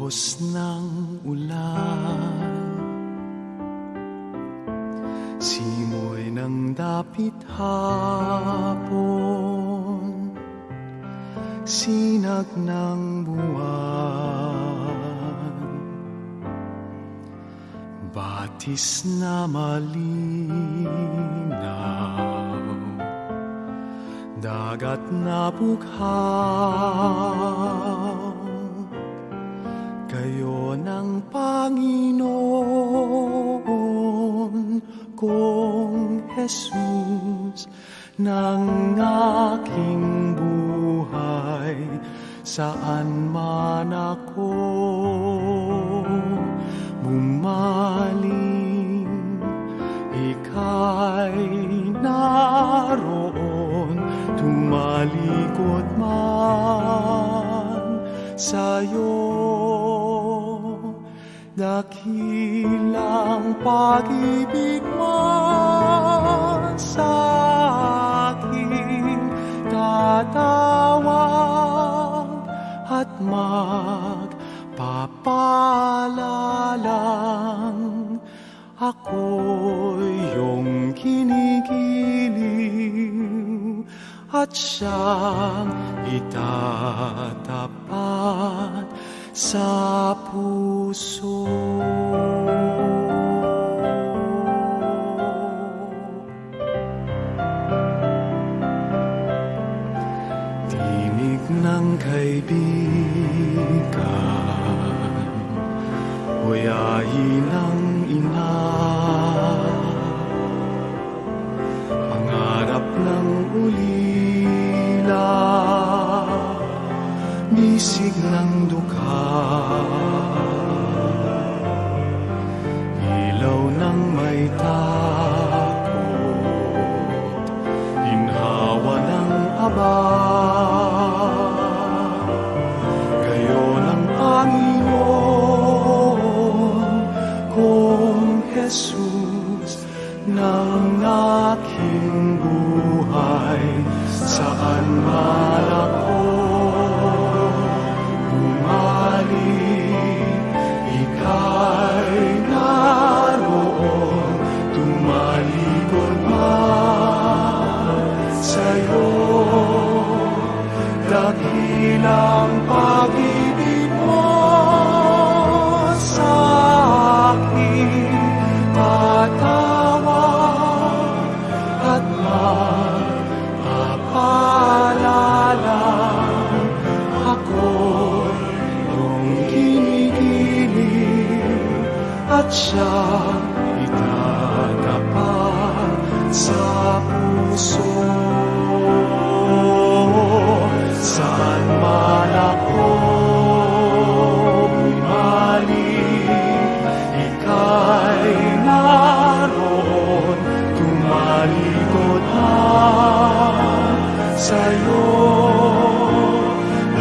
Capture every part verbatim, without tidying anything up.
Dios ng ulan, simoy ng dapit hapon, sinag ng buwan, batis na malinaw, dagat na bughaw, kayo ng Panginoon kong Jesus, ng aking buhay, saan man ako bumaling, ika'y naroon, tumalikod man sa'yo. Dakilang pag-ibig mo sa'king tatawag at magpapalalang ako'y iyong kinigiliw at siyang itatapat sa puso. Tinig ng kaibigan, o yayi ng ina, pangarap ng ulila, bisig ng dukha, ilaw ng may takot, ginhawa ng abang, kayo ng Panginoon kong Jesus, ng aking buhay, saan man ako bumalik, ika'y naroon, tumalikod man sa'yo. Dakilang pag-ibig mo sa'king tatawag at magpapalalang ako'y iyong kinigiliw at siyang itatapat sa puso. Saan man ako bumalik, ika'y naroon, tumalikod man sa'yo.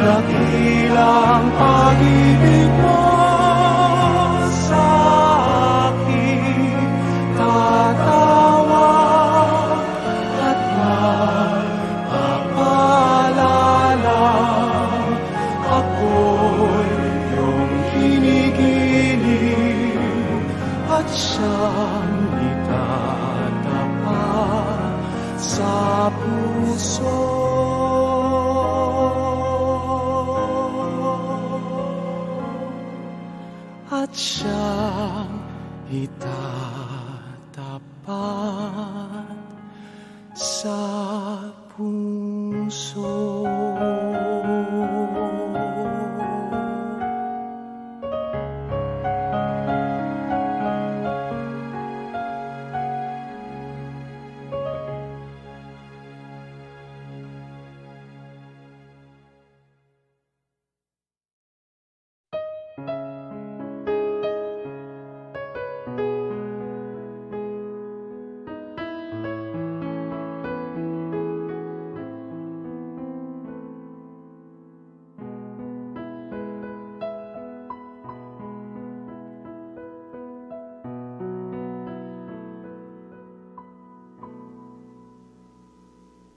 Dakilang pag-ibig mo sa'king tatawag at magpapalalang ako'y iyong kinigiliw at siyang itatapat sa puso. At siyang itatapat sa puso.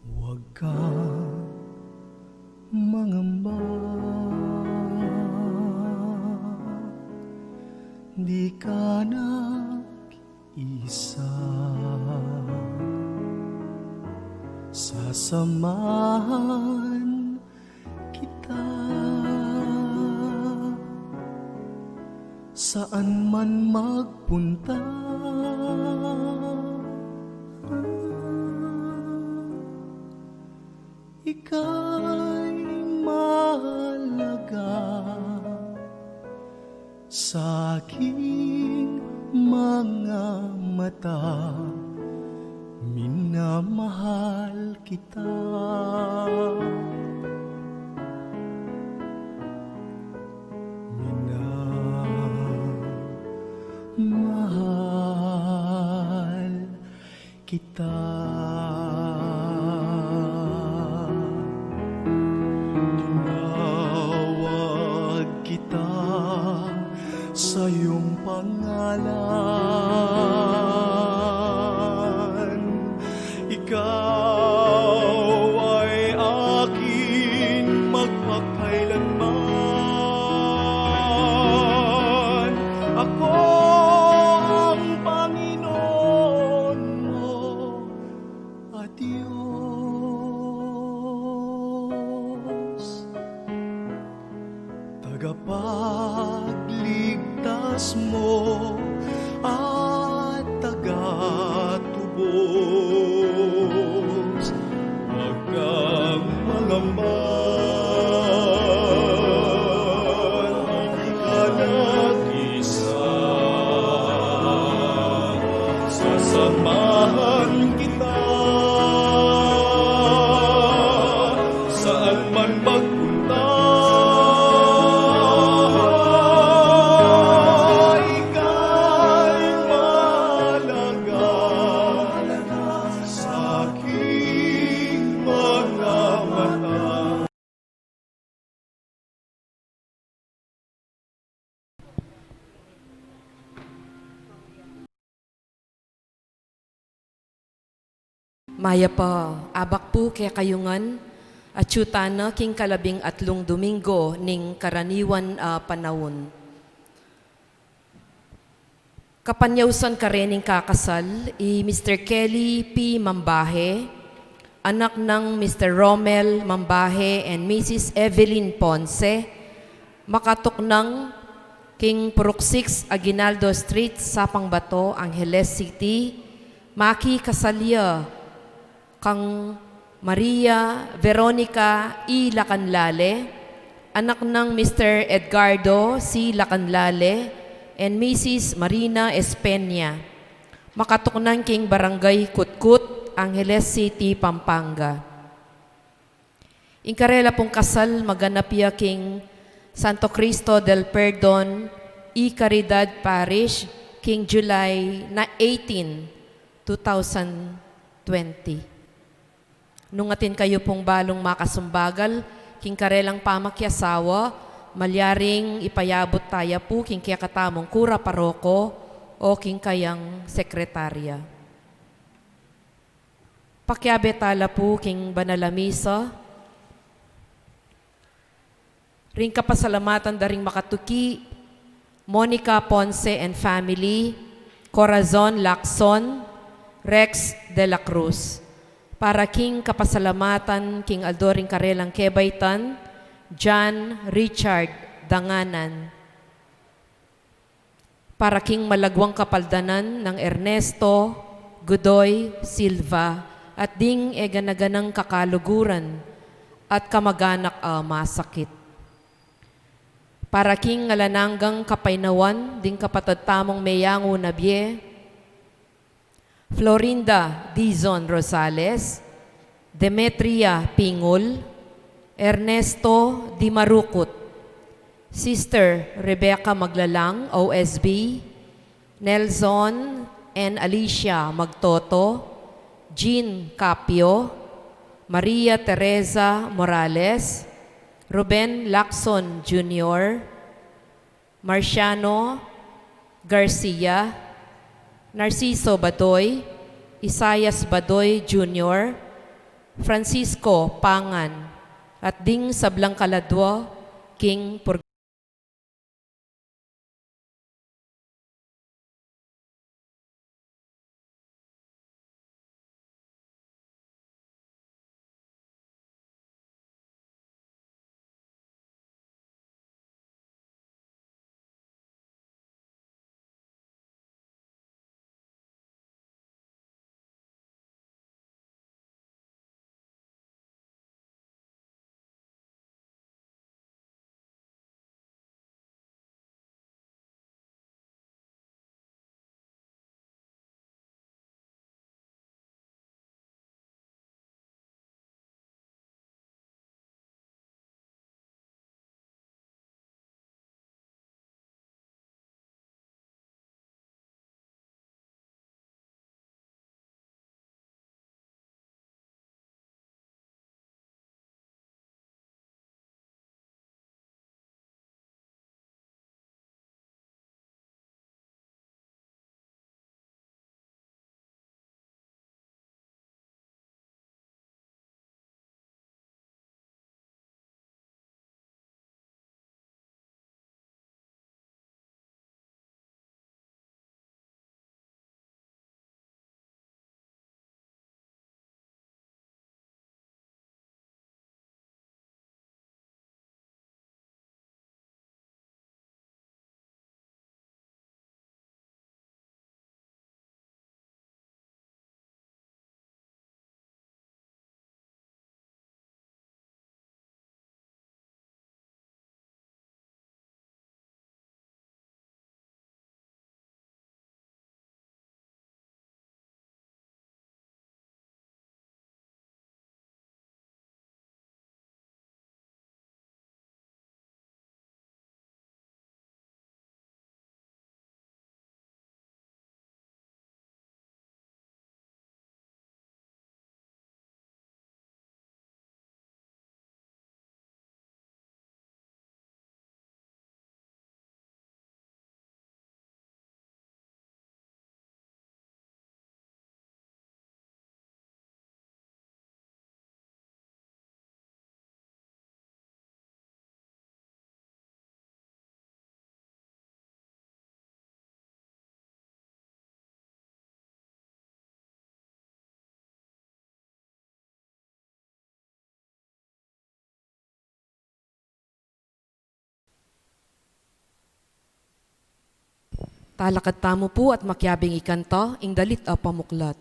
Huwag kang mangamba. Di ka na isa, sasamahan kita saan man magpunta. Ika'y mahalaga sa aking mga mata, minamahal kita. Minamahal kita. Tinawag kita sa iyong pangalan. Ikaw ay akin magpakailanman. Ako ang Panginoon mo, a Diyos, tagapagligtas mo at tagatubos. Huwag kang mangamba, anak isa, sasamahan kita saan man magpunta. Ika'y mahalaga sa aking mga mata. Mayap a abak pu kekayu ngan, atyu tana king kalabing atlung Domingo ning karaniwan a panaun. Kapanyausan karening kakasal i Mister Kelly P. Mambahe, anak nang Mister Romel Mambahe and Missus Evelyn Ponce, makatuknang king Purok six Aguinaldo Street, Sapang Bato, Angeles City, makikasal ya kang Maria Veronica E. Lacanlale, anak nang Mister Edgardo C. Lacanlale and Missus Marina Espenia, makatuknang king Barangay Kutkut, Angeles City, Pampanga. Ing karela pung kasal maganap ya king Santo Cristo del Perdon y Caridad Parish king July na eighteen, two thousand twenty. Nung atin kayu pung balung makasumbagal king karelang pamakiasawa, malyaring ipayabut taya pu king kekatamung kura paroko o king kayang sekretarya. Pakiabe tala pu king banal a misa. Ring kapasalamatan da ring makatuki, Monica Ponce and family, Corazon Lacson, Rex de la Cruz. Para king kapasalamatan king aldo ring karelang kebaitan, John Richard Danganan. Para king malagwang kapaldanan nang Ernesto Godoy Silva at ding e gana-ganang kakaluguran at kamaganak a masakit. Para king alang anggang kapaynawan ding kapatad tamung meyangu na bie, Florinda Dizon Rosales, Demetria Pingul, Ernesto Dimarucut, Sister Rebecca Maglalang, O S B, Nelson and Alicia Magtoto, Jean Capio, Maria Teresa Morales, Ruben Lacson Junior, Marciano Garcia, Narciso Badoy, Isaias Badoy Junior, Francisco Pangan, at ding sablang kaladwa king purga- Talakad tamu pu at makiabing ikanta ing dalit a pamuklat.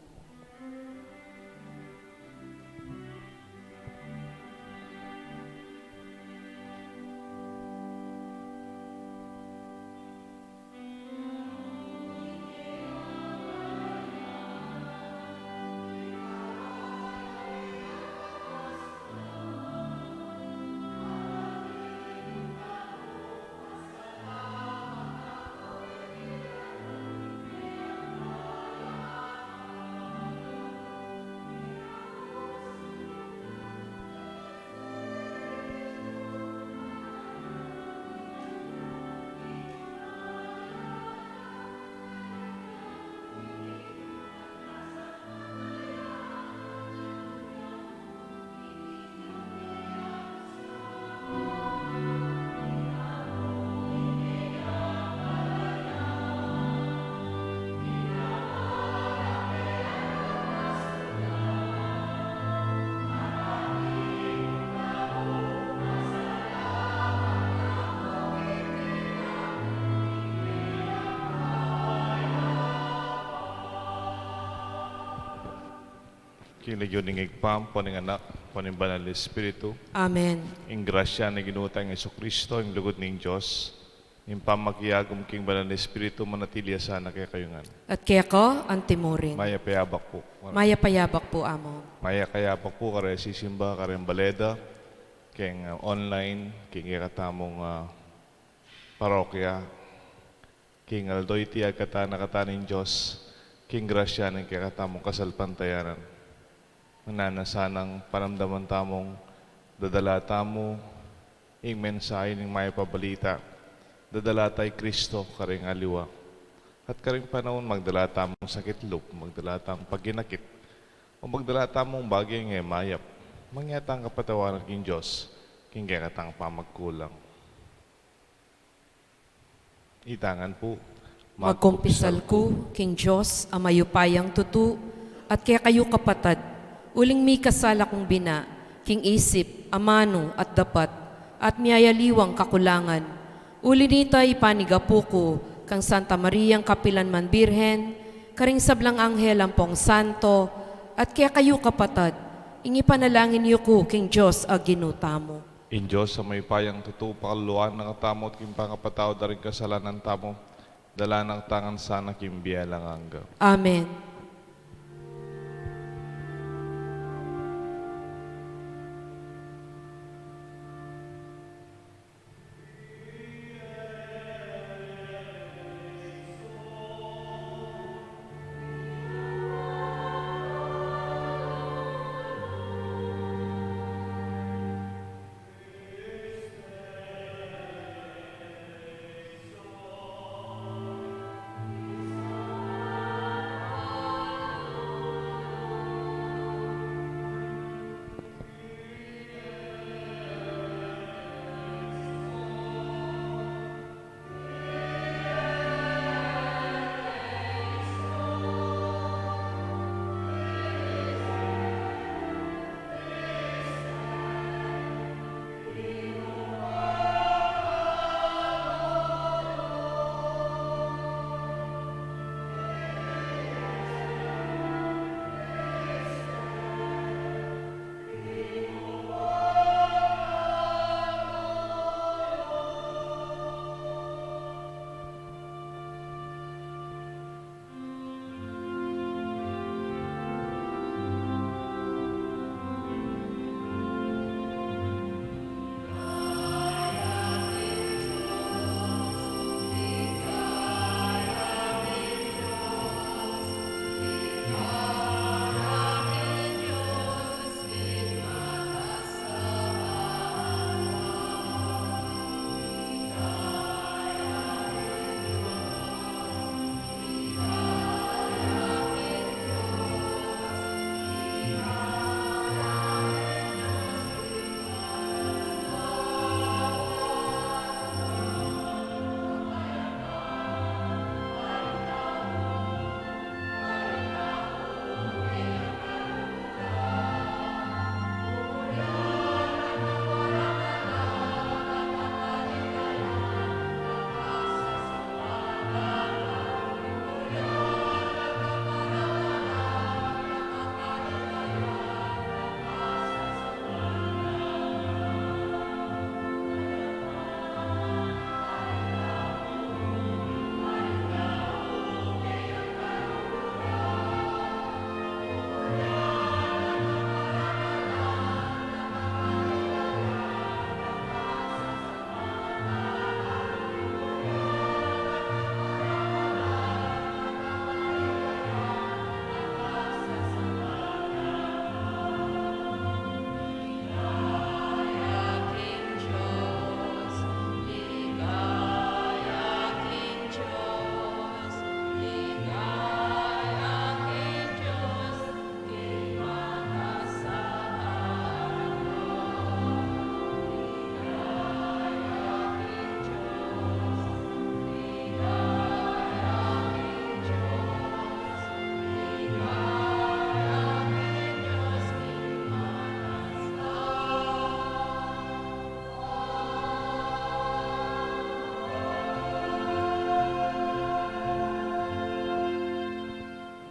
King lagyu ning Ibpa, ampo ning Anak, ampo ning Banal a Espiritu. Amen. Ing grasya ning Ginu tang Jesucristo, ing lugud ning Dios, ing pamakiagum king Banal a Espiritu, manatili ya sana kekayu ngan. At keka antimurin. Mayap a yabak pu. Mayap a yabak pu, Among. Mayap a yabak pu, kareng sisimba, kareng baleda, keng, uh, online, keng kekatamung, uh, parokya, king aldo iti agkatan na katan ning Dios, king grasya ning kekatamung kasalpantayanan. Nganang sanang paramdaman tamung dadala tamu ing mensahe ning mayap a balita, dadala ta i Kristo karing aliwa. At karing panaun magdala tamung sakit lub, magdala tamung paginakit, o magdala tamung bage a e mayap, mangya tang kapatawaran king Dios king kekatang pamagkulang. Itang ngan pu. Magkumpisal ku king Dios a mayupayang tutu, at kekayu kapatad, uling mikasala kung bina, king isip, amanu, at dapat, at miyayaliwang kakulangan. Uli nita ipanigapu ku kang Santa Mariang kapilan man Birhen, karing sablang anghel ampong santo, at kekayu kapatad, ing ipanalangin yu ku king Dios a Ginu tamu. Ing Dios a mayupayang tutu pakaluluan na katamu at king pangapatawad da ring kasalanan tamu, dala na katamu ngan sana king bie alang angga. Amen.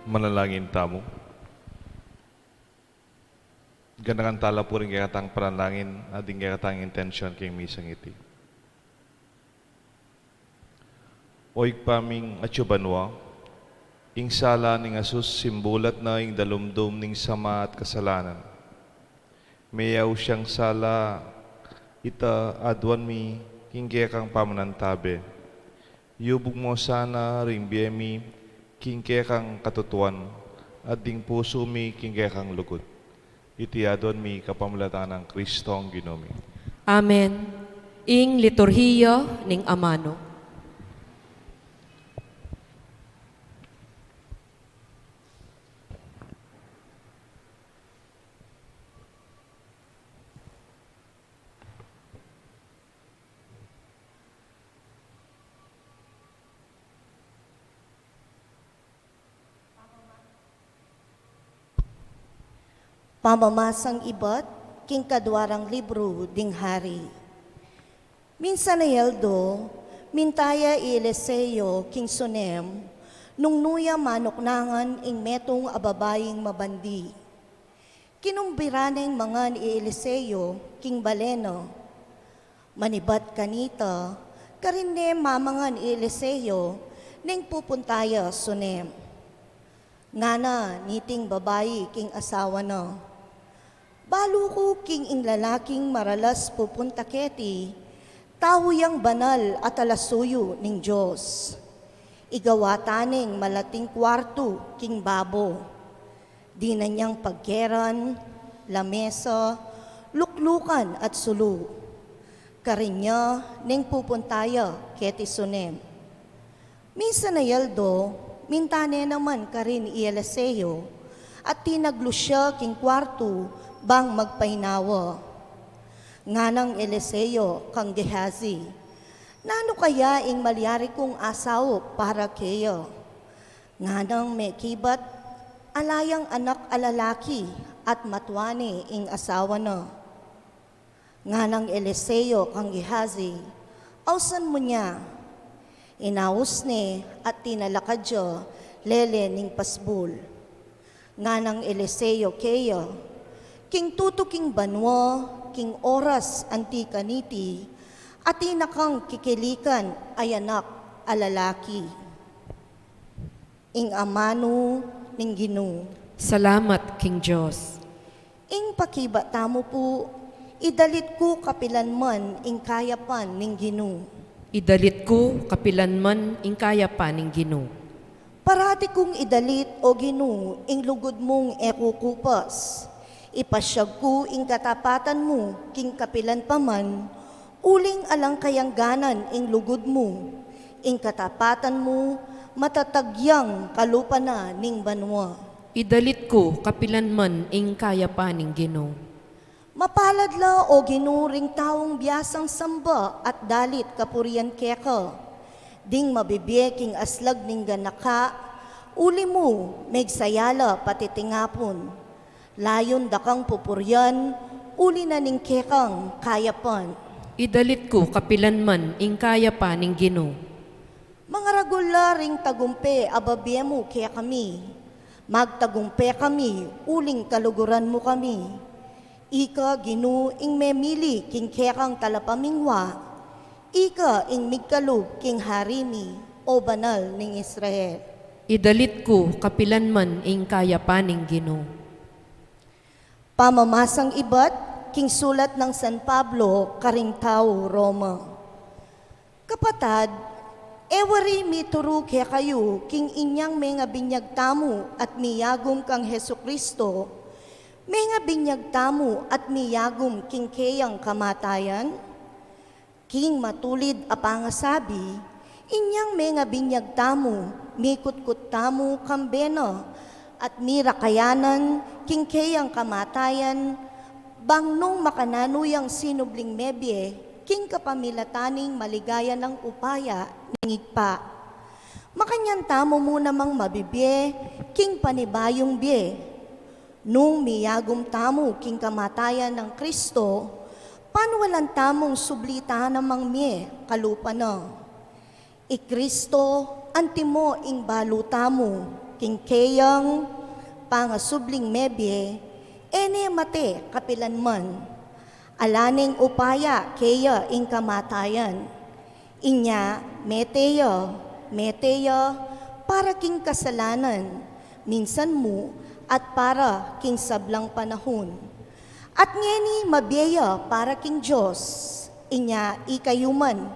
Manalangin tamu. Ganakan tala pu ring kekatang panalangin at ding kekatang intensyon king misang iti. O Ibpa ming atsu banua, ing sala ning asus simbulat na ing dalumdum ning sama at kasalanan. Meyaus yang sala ita aduan mi king kekang pamanantabe. Yubug mu sana ring bie mi king kekang katutuan, at ding pusu mi king kekang lugud. Iti aduan mi kapamilatan nang Kristong Ginu mi. Amen. Ing liturhiya ning amanu. Pamamasang ibat king kaduarang libru ding Hari. Minsan a aldo, minta ya i Eliseo king Sunem, nung nu ya manuknangan ing metung a babaing mabandi. Kinumbira neng mangan i Eliseo king bale na. Manibat kanita, karin ne mamangan i Eliseo neng pupunta ya Sunem. Ngana niting babai king asawa na, "Balu ku king ing lalaking maralas pupunta keti, tau yang banal a talasuyu ning Dios. Igawa ta neng malating kuartu king babo. Dinan yang pagkeran, lamesa, luklukan at sulu. Karin ya neng pupunta ya keti Sunem." Minsan a aldo, minta ne naman karin i Eliseo, at tinaglus ya king kuartu bang magpainawa. Nganang Eliseo kang Gehazi, "Nanu kaya ing malyari kung asaup para keya?" Nganang mekibat, ala yang anak a lalaki at matua ne ing asawa na. Nganang Eliseo kang Gehazi, "Ausan mu nia." Inaus ne at tinalakad ya lele ning pasbul. Nganang Eliseo keya, "King tutuking banua, king oras anti kaniti, atin na kang kikilikan a anak a lalaki." Ing amanu ning Ginu. Salamat king Dios. Ing pakibat tamu pu, "Idalit ku kapilan man ing kayapan ning Ginu." Idalit ku kapilan man ing kayapan ning Ginu. Parati kung idalit, O Ginu, ing lugud mung e kukupas. Ipasyag ku ing katapatan mu king kapilan pa man, uling alang kayangganan ing lugud mu. Ing katapatan mu, matatag yang kalupa na ning banua. Idalit ku kapilan man ing kayapan ning Ginu. Mapalad la, O Ginu, ring taung biasang samba at dalit kapurian keka. Ding mabibie king aslag ning ganaka, uli mu, megsaya la patitingapun. Layun da kang pupurian, uli na ning kekang kayapan. Idalit ku kapilan man ing kayapan ning Ginu. Mangaragul la ring tagumpe a babie mu kekami. Magtagumpe kami, uling kaluguran mu kami. Ika, Ginu, ing memili king kekang talapamingwa. Ika ing migkalub king hari mi, O Banal ning Israel. Idalit ku kapilan man ing kayapan ning Ginu. Pamamasang ibat king sulat nang San Pablo karing tau Roma. Kapatad, e wari mituru kekayu king inyang mengabinyag tamu at miyagum kang Jesucristo, mengabinyag tamu at miyagum king keyang kamatayan? King matulid a pangasabi, inyang mengabinyag tamu, mikutkut tamu kambe na, at mirakayanan king keyang kamatayan, bang nung makananu yang sinubling mebie king kapamilatan ning maligaya nang upaya ning Ibpa, makanyan tamu mu namang mabibie king panibayung bie. Nung miyagum tamu king kamatayan nang Kristo, panwalan tamung subli ta namang mie kalupa na. I Kristo antimo ing balu tamu, King keyang pangasubling mebie, e ne mate kapilan man. Ala neng upaya keya ing kamatayan. Inya, mete ya, mete ya para king kasalanan, minsan mu at para king sablang panahun. At ngeni mabie ya para king Dios, inya ikayu man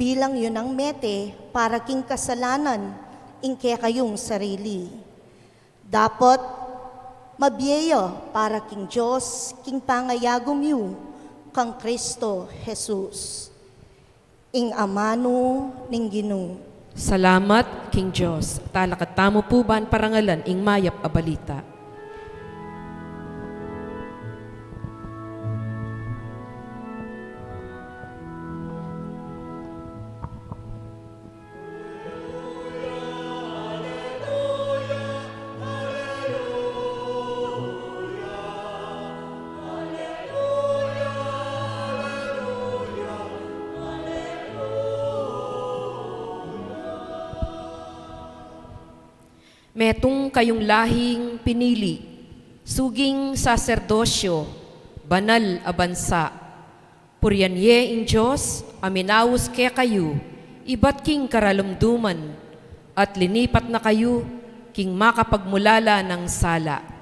bilang yu nang mete para king kasalanan ing kekayung sarili. Dapot mabie ya para king Dios king pangayagum yu kang Kristo Jesus. Ing amanu ning Ginu. Salamat king Dios. Talakad tamu pu ban parangalan ing mayap a balita. Metung kayung lahing pinili, suging saserdosyo, banal a bansa. Purian ye ing Dios a minaus kekayu ibat king karalumduman, at linipat na kayu king makapagmulala nang sala.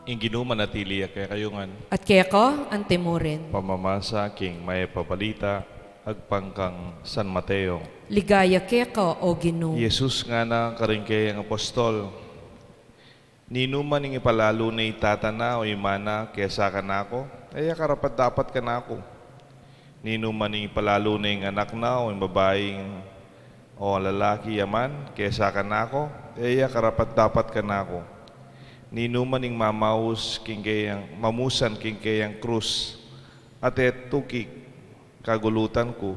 Ing Ginu manatili ya kekayu ngan. At keka antimurin. Pamamasa king mayap a balita agpang kang San Mateo. Ligaya keka, O Ginu. Jesus ngana karing keyang apostol, ninuman ing ipalalu ne i tata na o i ama na kesa kanaku, e ya karapat-dapat kanaku. Ninuman ing ipalalu ne ing anak na o ing babai o lalaki ya man kesa kanaku, e ya karapat-dapat kanaku. Ninuman ing mamaus king keyang, mamusan king keyang krus, at e tuki kagulutan ku,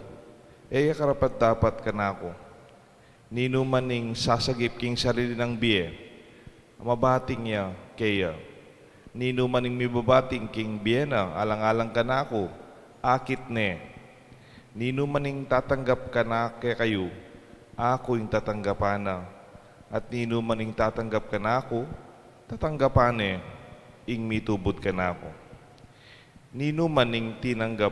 e ya karapat-dapat kanaku. Ninuman ing sasagip king sarili nang bie, mabating ya keya. Ninuman ing mibabating king bie na alang-alang kanaku, akit ne. Ninuman ing tatanggap kana kekayu, aku ing tatanggapan na. At ninuman ing tatanggap kanaku, tatanggapan ne ing mitubud kanaku. Ninuman ing tinanggap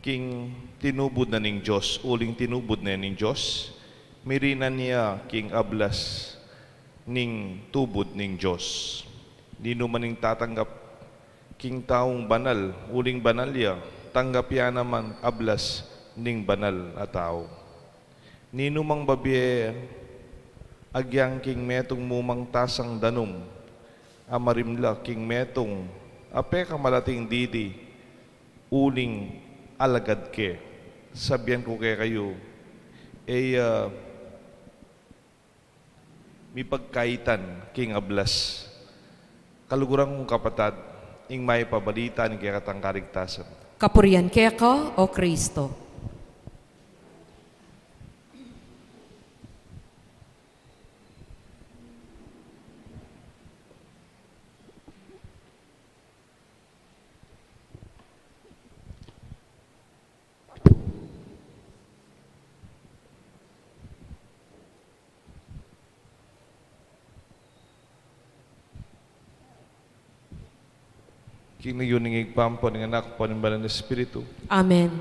king tinubud na ning Dios, uling tinubud ne ning Dios, mirinan ya king ablas ning tubud ning Dios. Ninuman ing tatanggap king taung banal, uling banal ya, tanggap ya naman ablas ning banal a tau. Ninumang babie agyang king metung mumang tasang danum a marimla king metung a pekamalating didi, uling alagad ke. Sabian ku kekayu, e ya mipagkaitan king ablas. Kaluguran kung kapatad, ing mayap a balita ning kekatang kaligtasan. Kapurian keka, O Kristo. King lagyu ning Ibpa, ampo ning Anak, ampo ning Banal a Espiritu. Amen.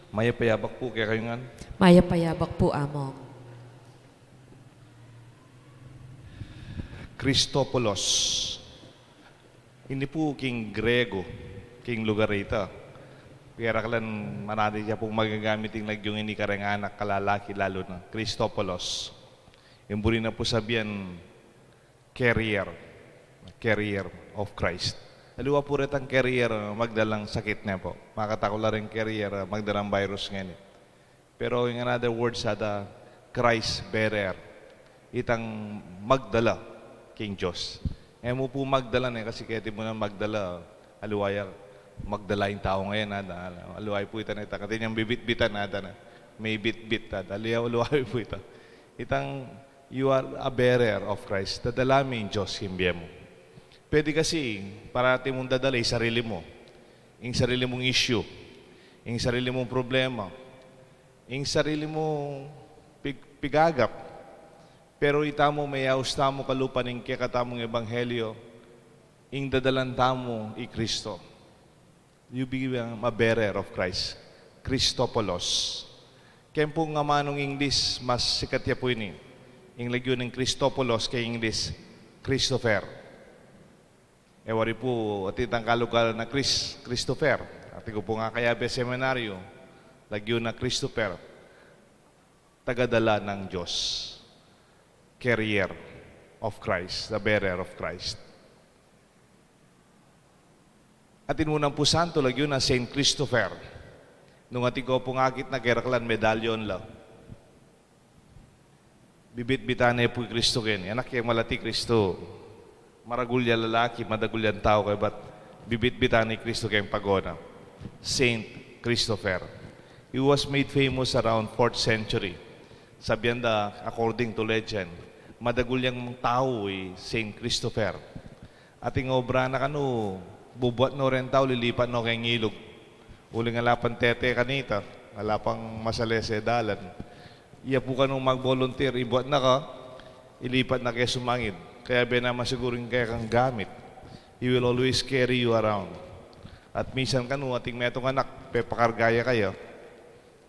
Mayap a yabak pu kekayu ngan. Mayap a yabak pu, Among. Christopoulos. Ini pu king Grego, king lugar a ita. Pera kalan marani ya pung magagamit ing lagyung ini kareng anak a lalaki lalu na, Christopoulos. Ing buri na pu sabian, carrier, carrier of Christ. Aliwa pu retang carrier, magdalang sakit ne pu. Makataku la ring carrier, magdalang virus ngeni. Pero in another words, ada Christ bearer. Itang magdala king Dios. E mu pu magdala ne, kasi keti mu na magdala, aliwa ya Magdala ing tau ngeni, ada, aliwa pu ita na ita. Kati niyang bibitbitan, ada na. May bitbit, ada. Aliwa, aliwa pu ita. Itang, you are a bearer of Christ. Dadala mu ing Diyos king bie mu. Pwede kasi, parati mung dadala ing sarili mu. Ing sarili mung issue. Ing sarili mung problema. Ing sarili mung pig-, pigagap. Pero itamu, mayaus tamu kalupa ning kekatamung ebanghelyo, ing dadalan tamu i Kristo. You become a bearer of Christ. Christopoulos. Keng pung amanung English, mas sikat ya pu ini. Ing lagyu ning Christopoulos keng English, Christopher. E wari pu, atin itang kalugalan a Chris-, Christopher. Atin ku pung akayabe seminaryo, lagyu na Christopher. Tagadala ng Diyos. Carrier of Christ, the bearer of Christ. Atin mu nang pu santo, lagyu na Saint Christopher. Nung atin ku pung akit na, keraklan medalyon la. Bibitbitan ne pu i Kristo keni. Anak yang malati, Kristo. Maragul yang lalaki, madagul yang tau, kaybat bibitbitan ne i Kristo keng pago na. Saint Christopher. He was made famous around fourth century. Sabian da, according to legend, madagul yang tau i Saint Christopher. Atin obra na kanu, bubuat no reng tau, lilipat no keng ilug. Uling ala pang tete kanita, ala pang masalese dalan. Iya pu kanu mag-volunteer, ibuat na ka, ilipat na ke sumangid. Kaya bena masiguru ing kekang gamit. He will always carry you around. At minsan kanu, atin metung anak, pepakarga ya kaya.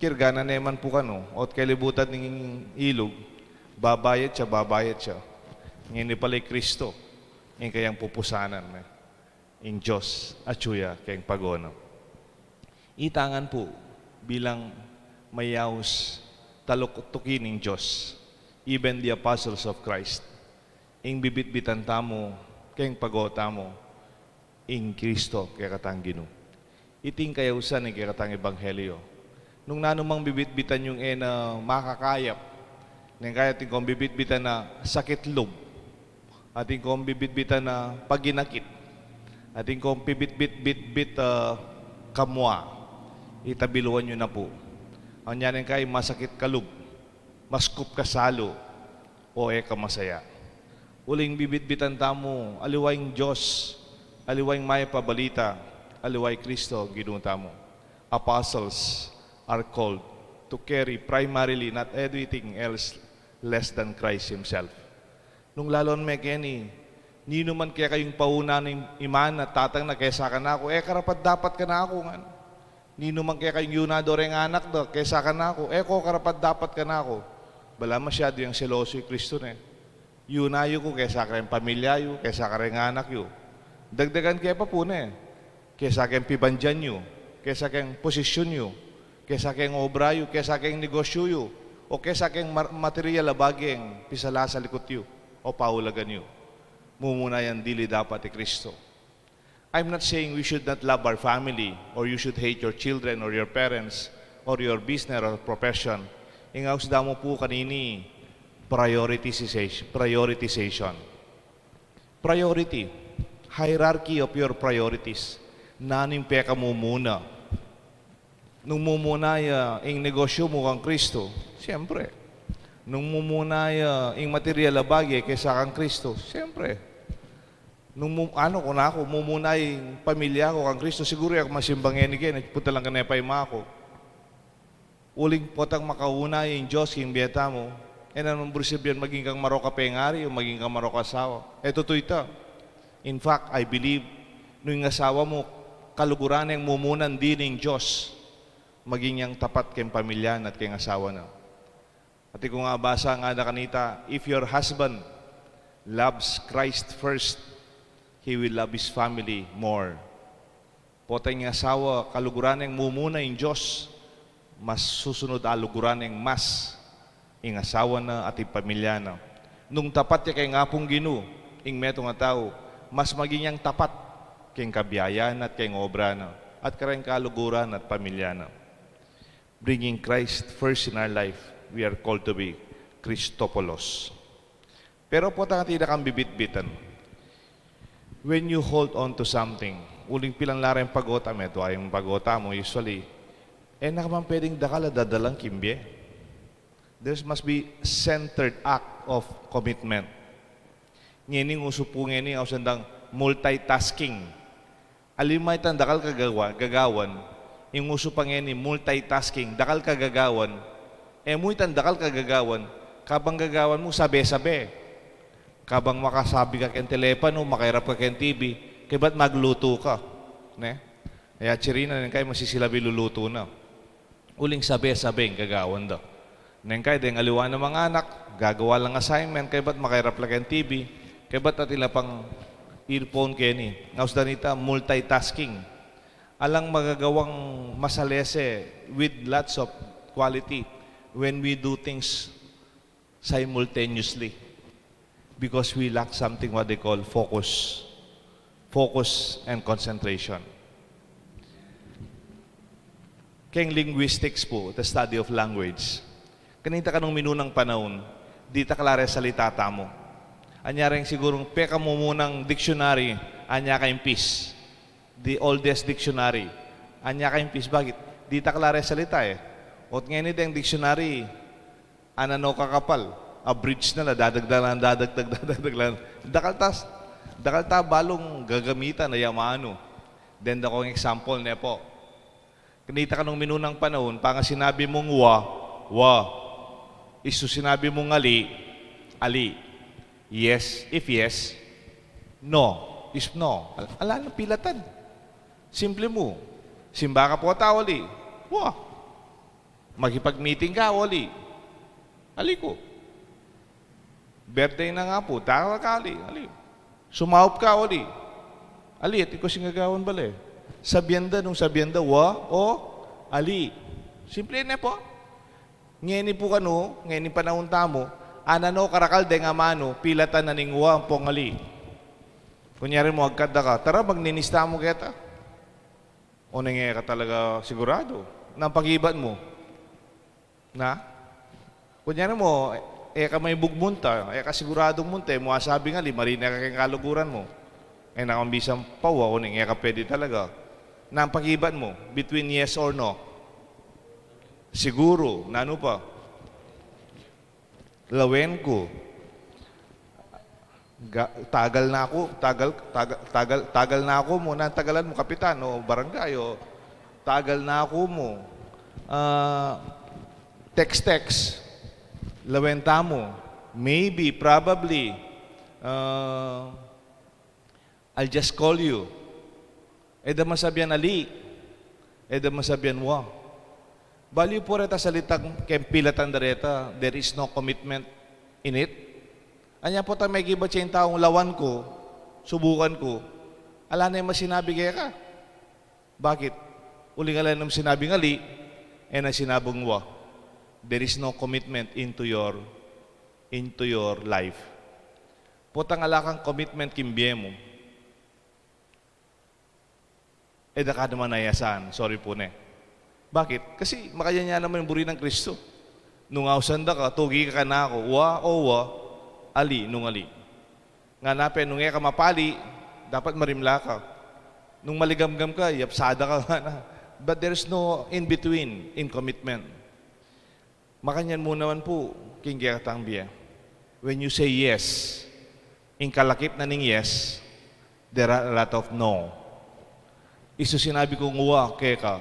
Kirga na ne man pu kanu, ot kelibutan ning ilug, babayat ya, babayat ya. Ngeni pala i Kristo, ing kayang pupusanan, me. Ing Diyos, atyu ya keng pago na. Ita ngan pu, bilang mayaus taluktuki ning Diyos, even the apostles of Christ, ing bibitbitan tamu, keng pago tamu, ing Kristo, kekatang Ginu. Iti ing kayausan ning kekatang ebanghelyo. Nung nanu mang bibitbitan yung e na makakayap, neng kaya atin kong bibitbitan na sakit lub, atin kong bibitbitan na paginakit, atin kong pibitbitbitbit, ah, kamua, itabiluan yu na pu. Anya neng kaya masakit ka lub, maskup ka salu, o e ka masaya. Uling bibitbitan tamu, aliwa ing Diyos, aliwa ing mayap a balita, aliwa i Kristo, Ginu tamu. Apostles are called to carry primarily not anything else less than Christ Himself. Nung lalon me keni, ninu man kekayung pauna ning ima na, tatang na kesa kanaku, e karapat-dapat kanaku ngan. Ninu man kekayung yunadu reng anak da kesa kanaku, e ko karapat-dapat kanaku. Bala masyadu yang seloso i Kristo ne. Yuna yu ku kesa kareng pamilya yu, kesa kareng anak yu. Dagdagan ke pa pu ne. Kesa keng pibandian yu, kesa keng posisyun yu, kesa keng obra yu, kesa keng negosyu yu, o kesa keng mar-, material a bageng pisala sa likut yu, o paulagan yu. Mumuna yang dili dapat i Kristo. I'm not saying we should not love our family, or you should hate your children, or your parents, or your business, or profession. Ing aus da mu pu kanini, prioritization, prioritization. Priority, hierarchy of your priorities. Nanu ing pekamumuna? Nung mumuna ya ing negosyu mu kang Kristo, siyempre. Nung mumuna ya ing material a bage kesa kang Kristo, siyempre. Nung mu-, anu ku na aku, mumuna ing pamilya ku kang Kristo, siguru e ku masimba ngeni keni, punta lang keni pa ima ku. Uling potang makauna ing Diyos king bie tamu, e na naman buri sabian maging kang marok a pengari o maging kang marok a asawa. E tutu ita. In fact, I believe, nung ing asawa mu, kaluguran neng mumuna ing Diyos, maging yang tapat keng pamilya na at keng asawa na. At ikung abasa nga na kanita, if your husband loves Christ first, he will love his family more. Potang ing asawa, kaluguran neng mumuna ing Diyos, mas susunud a luguran neng mas ing asawa na at ing pamilya na. Nung tapat ya keng Apung Ginu ing metung a tau, mas maging yang tapat keng kabiayan na at keng obra na, at kareng kaluguran na at pamilya na. Bringing Christ first in our life, we are called to be Christopoulos. Pero potang atin kang bibitbitan. When you hold on to something, Uling pilan la reng pagota, metung ing pagota mu, usually. E na ka man pwedeng dakal a dadalan king bie. There must be centered act of commitment. Ngeni, ing usu pu ngeni, ausan dang multitasking. Ali mu itang dakal kagawa-, gagawan, ing usu pa ngeni, multitasking, dakal kagagawan. E mu itang dakal kagagawan, kabang gagawan mu, sabe-sabe. Kabang makasabi ka keng telepano, makairap ka keng T V, kaybat maglutu ka. Ne? Aya, chirina, neng kai masisilabi lulutu na. Uling sabe-sabe ing gagawan da. Neng kai deng aliwa nang manganak, gagawa lang assignment, kaybat makairap la keng T V, kaybat atin la pang earphone keni. Ausan da nita, multitasking. Alang magagawang masalese with lots of quality when we do things simultaneously, because we lack something what they call focus. Focus and concentration. Keng linguistics pu, the study of language, kanita ka nung minunang panaun, ditak la reng salita tamu. Anya reng sigurung pekamumunang dictionary, anya ka impis. The oldest dictionary. Anya ka impis, bakit? Ditak la reng salita e. Ot ngeni deng dictionary, ananu kakapal, abridge na la, dadagdag lang, dadagdag, dadagdag lang. Dakal ta, dakal ta balung gagamitan a yamanu. Deng dakong example ne pu. Kanita ka nung minunang panaun, panga sinabi mung wa, wa. Isu sinabi mung ali, ali. Yes, if yes, no, if no. Al-, ala nang pilatan. Simple mu. Simba ka pu, ali. Wa. Makipag-meeting ka, ali. Ali ku. Birthday na nga pu, dakal ka, ali, ali. Sumaup ka, ali. Ali, atin ku sing gagawan bale. Sabian da, nung sabian da, wa, o, ali. Simple ne pu. Ngeni pu kanu, ngeni panaun tamu, ananu karakal deng amanu, pilatan na ning wa ampong ali. Kunyari mu, agkat da ka, tara, magninista mu keta. Oneng e ka talaga sigurado. Nanu pang ibat mu? Na? Kunyari mu, e ka maibug munta, e ka siguradung munta, e mu asabing ali, marine ka keng kaluguran mu. E na kang bisang pawa, oneng e ka pwede talaga. Nanu pang ibat mu? Between yes or no? Siguru, nanu pa? Lawen ku. Ga-, tagal na ku, tagal, tagal, tagal, tagal na ku mu, nanu tagalan mu, kapitan o barangay, o tagal na ku mu. Ah, text, text. Lawen tamu. Maybe, probably. Ah, I'll just call you. E da man sabian ali. E da man sabian wa. Balu pu reta salitang keng pilatan da reta, there is no commitment in it. Anya pu ta mekibat ya ing taung lawan ku, subukan ku, ala ne man sinabi keka. Bakit? Uling ala ne man sinabing ali, e na sinabing wa. There is no commitment into your, into your life. Potang ala kang commitment king bie mu, e da ka naman nayasan, sorry pu ne. Bakit? Kasi makanyan ya naman ing buri nang Kristo. Nung ausan da ka, tugi ka kanaku, wa o wa, ali nung ali. Ngana pe, nung e ka mapali, dapat marimla ka. Nung maligamgam ka, yapsada ka ngana. But there's no in between in commitment. Makanyan mu naman pu king kekatang bie. When you say yes, ing kalakip na ning yes, there are a lot of no. Isu sinabi kung wa keka,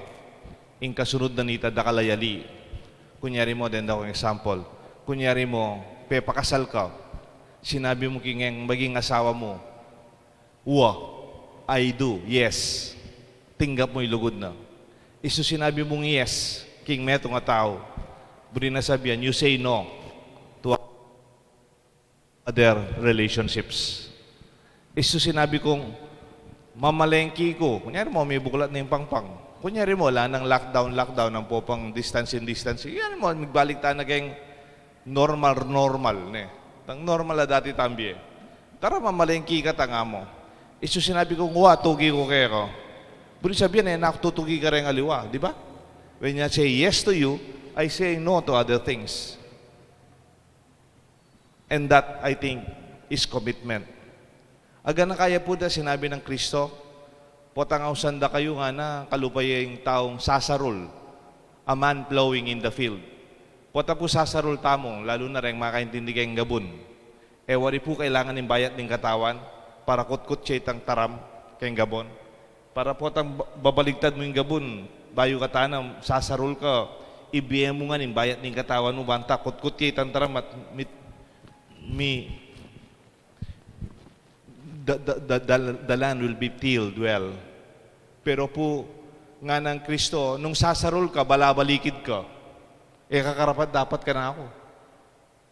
ing kasunud na nita dakal a yali. Kunyari mu, denda kung example. Kunyari mu, pepakasal ka. Sinabi mu king maging asawa mu, wa, I do, yes. Tinggap mu ing lugud na. Isu sinabi mung yes king metung a tau, buri na sabian, you say no to other relationships. Isu sinabi kung mamalengki ku. Kunyari mu, mibuklat na ing pangpang. Kunyari mu, ala nang lockdown, lockdown, ampo pang distancing, distancing. Kunyari mu, migbalik tana keng normal, normal, ne. Tang normal a dati tang bie. Tara, mamalengki ka, tanga mu. Isu sinabi kung wa, tugi ku keka. Buri sabian, e na ku tutugi kareng aliwa, di ba? When I say yes to you, I say no to other things. And that, I think, is commitment. Agana kaya pu da sinabi nang Kristo, Potang ausan da kayu ngana, kalupa ya ing taung sasarul, a man plowing in the field. Pota pu sasarul tamu, lalu na reng makaintindi keng gabun. E wari pu kailangan ing bayat ning katawan para kutkut ya itang taram keng gabun. Para potang ba-, babaligtad mu ing gabun, bayu ka tanam, sasarul ka, ibie mu ngan ing bayat ning katawan mu, banta kutkut ya itang taram at mi-, mi-, the, the, the, the, the land will be tilled well. Pero pu, nganang Kristo, nung sasarul ka, balabalikid ka. E ka karapat-dapat kanaku.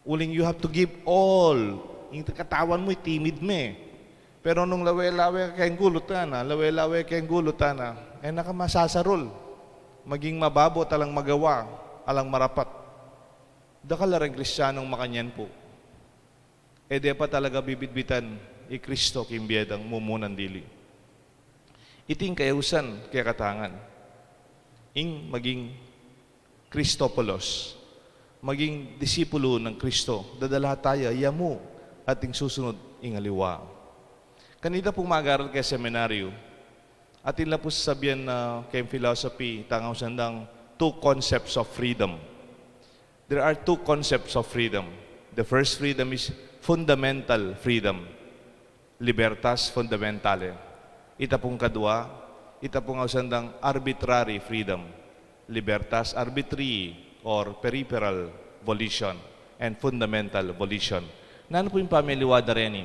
Uling you have to give all. Ing katawan mu, itimid me. Pero nung lawe-lawe ka keng gulut na, lawe-lawe ka keng gulut na, e na ka masasarul. Maging mababo, alang magawa, alang marapat. Dakal la reng Kristianong makanyan pu. E de pa talaga bibitbitan i Kristo king bie dang mumunan dili. Iti ing kayausan kekatang ngan. Ing maging Kristopolos, maging disipulu nang Kristo, dadalatan taya, ya mu, ating susunod ing aliwa. Kanita pung mag-aral keng seminaryu, atin la pu sasabian na keng philosophy, itang ausan dang two concepts of freedom. There are two concepts of freedom. The first freedom is fundamental freedom, libertas fundamentale. Ita pung kadua, ita pung ausan dang arbitrary freedom, libertas arbitrii or peripheral volition and fundamental volition. Nanu pu ing pamiliwa da reni?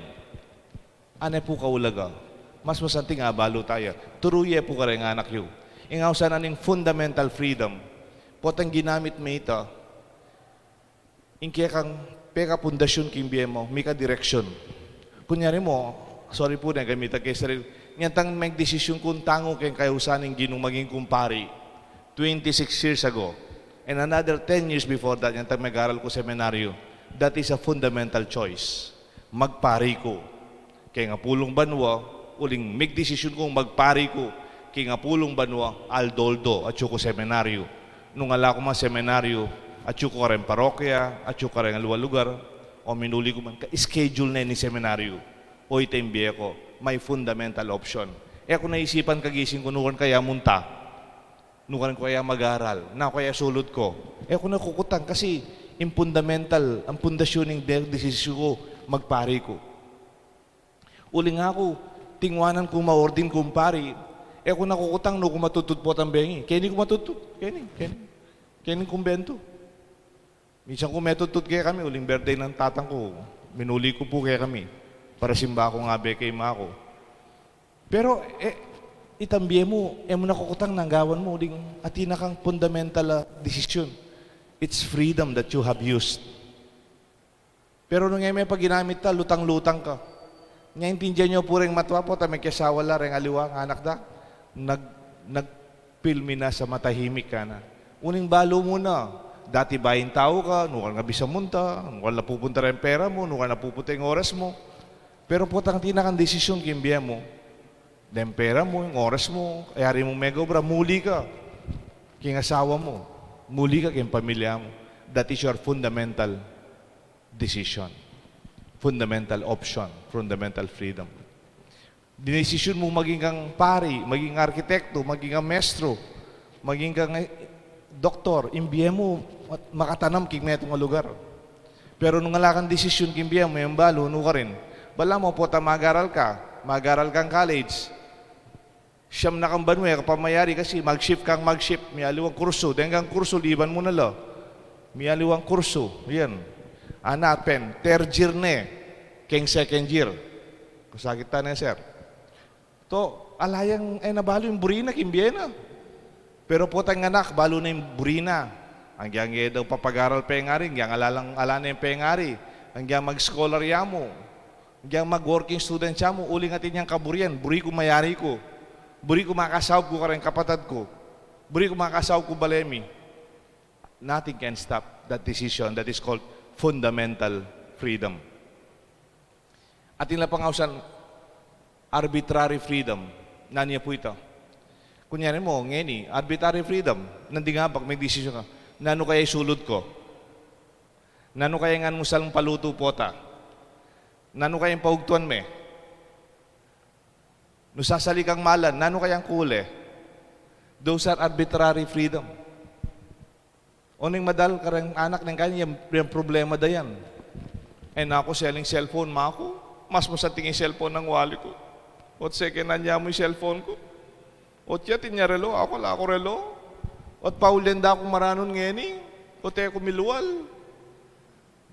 Ane pu kaulaga, mas masanting abalu taya. Turu ye pu kareng anak yu. Ing ausan na ning fundamental freedom, potang ginamit me ita, ing kekang pekapundasyun king bie mu, mika direksyun. Kunyari mu, sorry pu, ne, gamita ke sarili. Nyantang megdesisyun kung tangu keng kayausan ning Ginung maging kumpari twenty-six years ago. And another ten years before that, nyantang megaral ku seminaryu. That is a fundamental choice. Magpari ku keng apulung banua, uling megdesisyun kung magpari ku keng apulung banua, aldo-aldo, atyu ku seminaryu. Nung ala ku man seminaryu, atyu ku kareng parokya, atyu ku kareng aliwang lugar, o minuli ku man, ka-schedule ne ning seminaryu. O ita ing bie ku, may fundamental option. E ku na isipan kagising ku, nu ku kaya munta, nu ku kaya mag-aral, nanu kaya sulud ku. E ku na kukutang kasi ing fundamental, ing pundasyun ning de-, desisyon ku, magpari ku. Uling aku, tinguanan kung maordin kung pari, e ku na kukutang nu ku matudtud potang bengi. Keni ku matudtud, keni, keni. Keni kumbentu. Minsan ku metudtud kekami, uling birthday nang tatang ku, minuli ku pu kekami para simba ku ngabe keng ima ku. Pero, e, itang bie mu, e mu na kukutang nanu ing gawan mu, uling atin na kang fundamental a desisyon. It's freedom that you have used. Pero nung e me pa ginamit, ta lutang-lutang ka. Nya intindian yu pu reng matwa, pota mekiasawa la reng aliwang anak da, nag-, nagpilmi na sa matahimik, ngana. Uling balu mu na, dati baing tau ka, nu ka na bisa munta, nu ka na pupunta reng pera mu, nu ka na pupunta ing oras mu. Pero potang atin na kang desisyon king bie mu, deng pera mu, ing oras mu, yari mu megobra, muli ka king asawa mu, muli ka king pamilya mu. That is your fundamental decision. Fundamental option, fundamental freedom. Dinesisyon mu maging kang pari, maging arkitekto, maging kang maestro, maging kang, eh, doktor, ing bie mu mat-, makatanam king metung a lugar. Pero nung ala kang desisyon king bie mu, e mu balu, nu karin? Balamu potang mag-aral ka, mag-aral kang college, siyam na kang banua, e ka pa mayari kasi mag-shift kang mag-shift. Miyaliwang kursu, deng kang kursu, liban mu na la. Miyaliwang kursu, yan. Ana, pen, third year ne keng second year. Kasakit ta ne, sir. To, ala yang, e na balu ing buri na king bie na. Pero potang anak, balu na ing buri na. Anggyang e da papag-aral pengari, anggyang ala lang, ala neng pengari. Anggyang mag-scholar ya mu. Anggyang mag-working student ya mu, uling atin yang kaburian, buri ku mayari ku. Buri ku makasaup ku kareng kapatad ku. Buri ku makasaup ku bale mi. Nothing can stop that decision that is called fundamental freedom. Atin la pang ausan arbitrary freedom. Nanu ya pu ita? Kunyari mu, ngeni, arbitrary freedom. Nandin nga, bang megdesisyon ka, nanu kaya isulud ku? Nanu kaya ing almusal mung palutu pota? Nanu kaya ing paugtuan me? Nung sasali kang malan, nanu kayang kule? Those are arbitrary freedom. O ning madal kareng anak neng kanya, yang, yang problema da yan. E na ku seling cellphone maku, mas mu santing ing cellphone nang wali ku. Ot second hand ya mu ing cellphone ku. Ot ya, atin ya relo, aku ala ku relo. Ot pauli da kung maranun ngeni, ot e ku milual.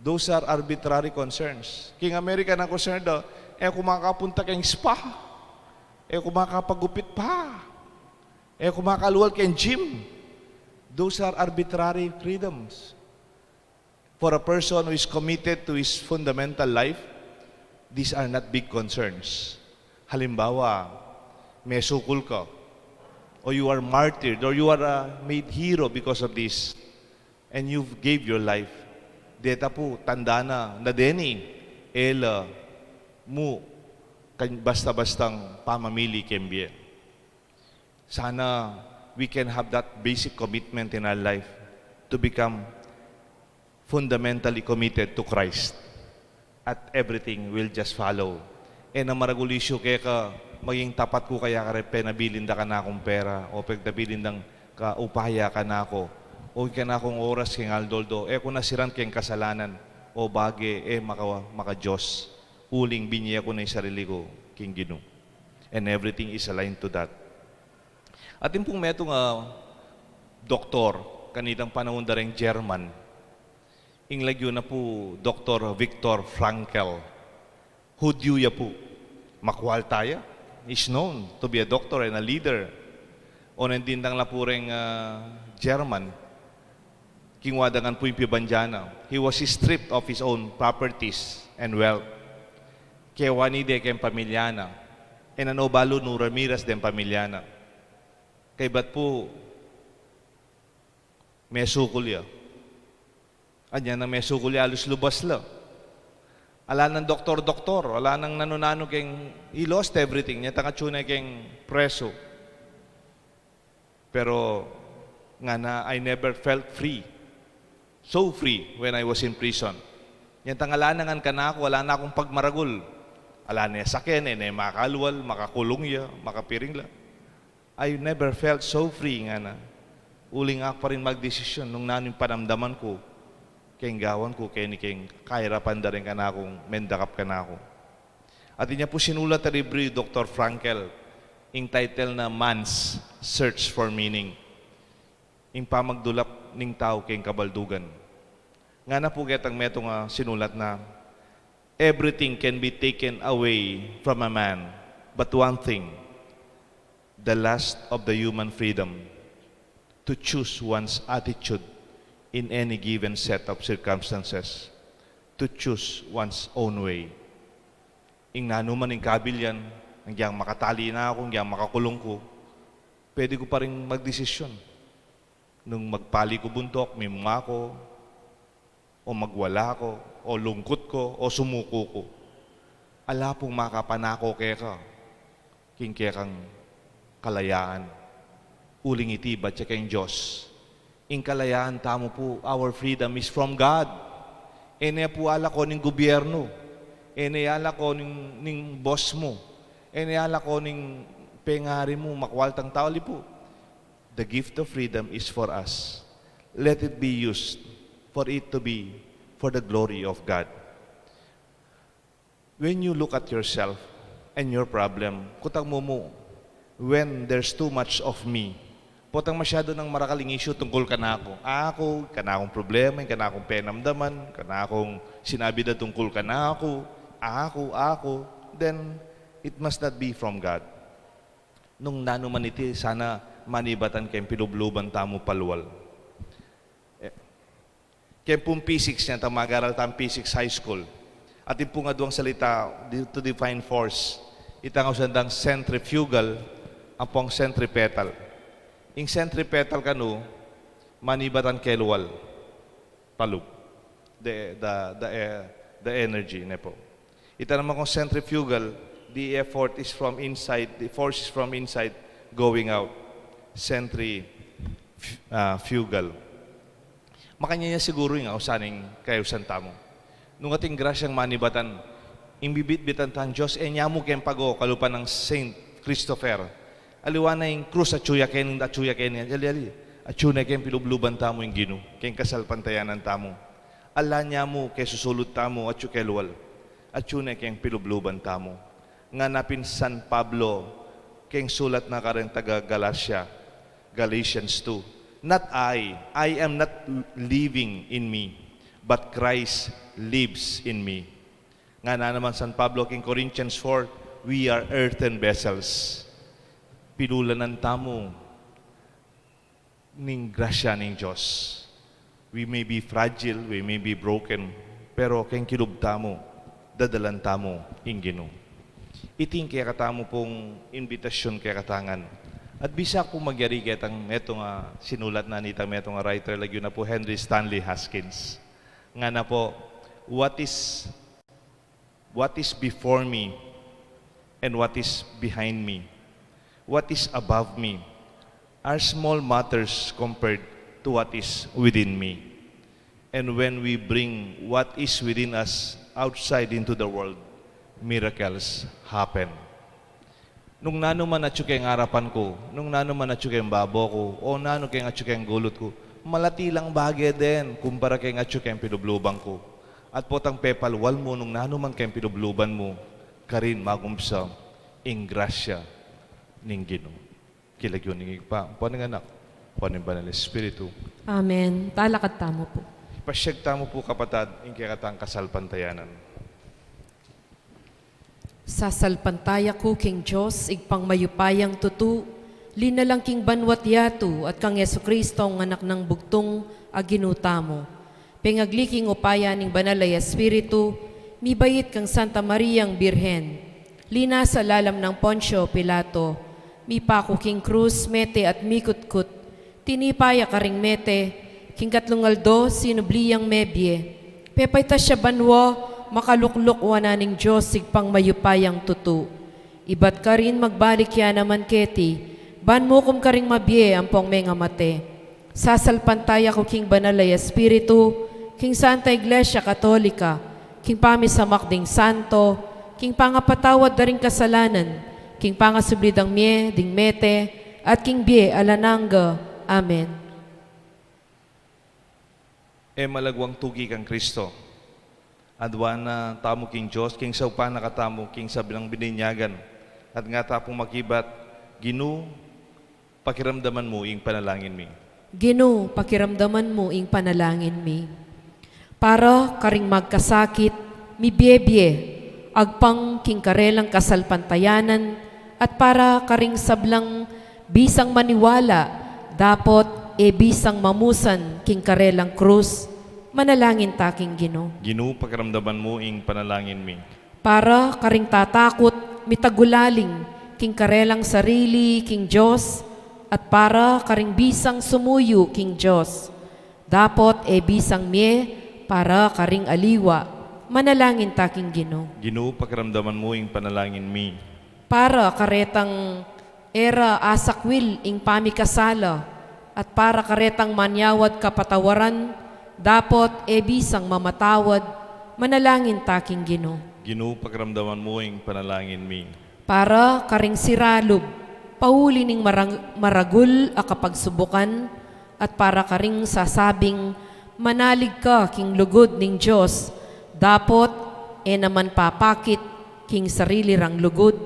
Those are arbitrary concerns. King Amerika nang concern da, e ku makapunta keng spa. E ku makapagupit pa. E ku makalual keng gym. Those are arbitrary freedoms. For a person who is committed to his fundamental life, these are not big concerns. Halimbawa, mesukul ka, o you are martyred, or you are, uh, made hero because of this, and you gave your life. Deta pu, tanda na, na deni, e la mu kan basta-bastang pamamili keng bie. Sana we can have that basic commitment in our life to become fundamentally committed to Christ. At everything will just follow. E na maragul issue keka, maging tapat ku kaya kareng penabilin da kanakung pera, o penabilin dang kaupaya kanaku, o kanakung oras keng aldo-aldo, e ku na siran keng kasalanan, o bage, e maka, maka-Dios. Uling binie ku na ing sarili ku king Ginu. And everything is aligned to that. Atin pung metung a doktor, kanitang panaun da reng German. Ing lagyu na pu Doktor Viktor Frankl. Hudyu ya pu. Makwalta ya. He's known to be a doctor and a leader. Oneng dindang la pu reng, ah, German. King wada ngan pu ing pibandia na. He was stripped of his own properties and wealth. Kewani de keng pamilya na. E na no balu nung ramiras deng pamilya na. Kaybat pu, mesukul ya. Anya nang mesukul ya, alus lubas la. Ala nang doktor-doktor, ala nang nanu-nanu keng, he lost everything. Nya tang atsu na keng preso. Pero ngana, I never felt free. So free when I was in prison. Nya tang ala na ngan kanaku, ala na kung pagmaragul. Ala ne saken, e ne makalual, makakulung ya, makapiring la. I never felt so free, ngana. Uling aku pa rin magdesisyon nung nanu ing panamdaman ku, keng gawan ku, keni keng kahirapan da ring kanakung mendakap kanaku. Atin ya pu sinulat a libru i Doktor Frankl, ing title na Man's Search for Meaning, ing pamagdulap ning tau keng kabaldugan. Ngana pu ketang metung a sinulat na, "Everything can be taken away from a man, but one thing, the lust of the human freedom, to choose one's attitude in any given set of circumstances, to choose one's own way." Ing nanu man ing kabilyan, anggiyang makatali na aku, anggiyang makakulung ku, pwede ku pa ring magdesisyon. Nung magpali ku buntuk, mimwa ku, o magwala ku, o lungkut ku, o sumuku ku, ala pung makapanako keka king kekang kalayaan. Uling iti ibat ya keng Dios. Ing kalayaan tamu pu, our freedom is from God. E ne pu ala ko ning gubyernu. E ne ala ko ning, ning boss mu. E ne ala ko ning pengari mu, makwaltang tau, ali pu. The gift of freedom is for us. Let it be used for it to be for the glory of God. When you look at yourself and your problem, kutang mu mu, when there's too much of me, potang masyadu nang marakal ing issue tungkul kanaku. Aku, kanakung problema, kanakung penamdaman, kanakung sinabi da tungkul kanaku, aku, aku, then it must not be from God. Nung nanu man iti, sana manibatan keng pilubluban tamu palual. E, keng pung physics, nya tang mag-aral tang physics high school. Atin pung aduang salita di-, to define force. Itang ausan dang centrifugal ampong centripetal. Ing centripetal kanu, manibatan kelual. Palub. The, the, the, e-, the energy, ne pu. Ita naman kung centrifugal, the effort is from inside, the force is from inside going out. Centri-, ah, fugal. Makanyan ya siguru ing ausan ning kayausan tamu. Nung ating grasyang manibatan, ing bibitbitan tang Dios, e nya mu keng pago, kalupa nang Saint Christopher. Aliwa na ing krus, atyu ya keni, atyu ya keni, ali, ali. Atyu na keng pilubluban tamu ing Ginu, keng kasalpantayanan tamu. Ala nya mu, keng susulud tamu, atyu keng lual. Atyu na keng pilubluban tamu. Ngana pin San Pablo, keng sulat na kareng taga Galacia, Galatians two, "Not I, I am not living in me, but Christ lives in me." Ngana naman San Pablo keng Corinthians four, "We are earthen vessels." Pinulanan tamu ning grasya ning Dios. We may be fragile, we may be broken, pero keng kilub tamu, dadalan tamu ing Ginu. Iti ing kekatamu pung inbitasyun kekatamu ngan. At bisa pung magyari ketang metung a sinulat na nitang metung a writer, lagyu na pu Henry Stanley Haskins. Ngana pu, "What is, what is before me and what is behind me, what is above me, are small matters compared to what is within me." And when we bring what is within us outside into the world, miracles happen. Nung nanu man atyu keng arapan ku, nung nanu man atyu keng babo ku, o nanu keng atyu keng gulut ku, malati lang bage den kumpara keng atyu keng pilubluban ku. At potang pepalual mu nung nanu man keng pilubluban mu, karin magumpisa ing grasya ning Ginu. King lagyu ning Ibpa, ampo ning Anak, ampo ning Banal Espiritu. Amen. Talakad tamu pu. Pasiag tamu pu, kapatad, ing kekatang kasalpantayanan. Sasalpantaya ku king Dios, Ibpang mayupayang tutu, linalang king banua't yatu, at kang Jesucristong Anak nang bugtung a Ginu tamu. Pengagli king upaya ning Banal a Espiritu, mibait kang Santa Mariang Birhen. Linasa lalam nang Poncio Pilato, mipaku king krus, mete at mikutkut. Tinipa ya karing mete, king katlung aldo sinubli yang mebie. Pepaitas ya banua, makalukluk wanan ning Dios Ibpang mayupayang tutu. Ibat karin magbalik ya naman keti, ban mukum karing mabie ampong mengamate. Sasalpantaya ku king Banal a Espiritu, king Santa Iglesia Katolika, king pamisamak ding santo, king pangapatawad da ring kasalanan, king pangasubli dang mie ding mete, at king bie alang angga. Amen. E malagwang tuki kang Kristo. Adwan na tamu king Dios, king saupan na katamu king sablang bininyagan. At ngata pung makibat, Ginu, pakiramdaman mu ing panalangin mi. Ginu, pakiramdaman mu ing panalangin mi. Para karing magkasakit, mibie-bie, agpang king karelang kasalpantayanan, at para karing sablang bisang maniwala, dapot e bisang mamusan king karelang krus, manalangin ta king Ginu. Ginu, pakiramdaman mu ing panalangin mi. Para karing tatakut, mitagulaling king karelang sarili king Dios, at para karing bisang sumuyu king Dios, dapot e bisang mie para karing aliwa, manalangin ta king Ginu. Ginu, pakiramdaman mu ing panalangin mi. Para karetang e ra asakwil ing pamikasala, at para karetang manyawad kapatawaran, dapot e bisang mamatawad, manalangin ta king Ginu. Ginu, pakiramdaman mu ing panalangin mi. Para karing siralub, pauli ning marang-, maragul a kapagsubukan, at para karing sasabing, manalig ka king lugud ning Dios, dapot e naman papakit king sarili rang lugud,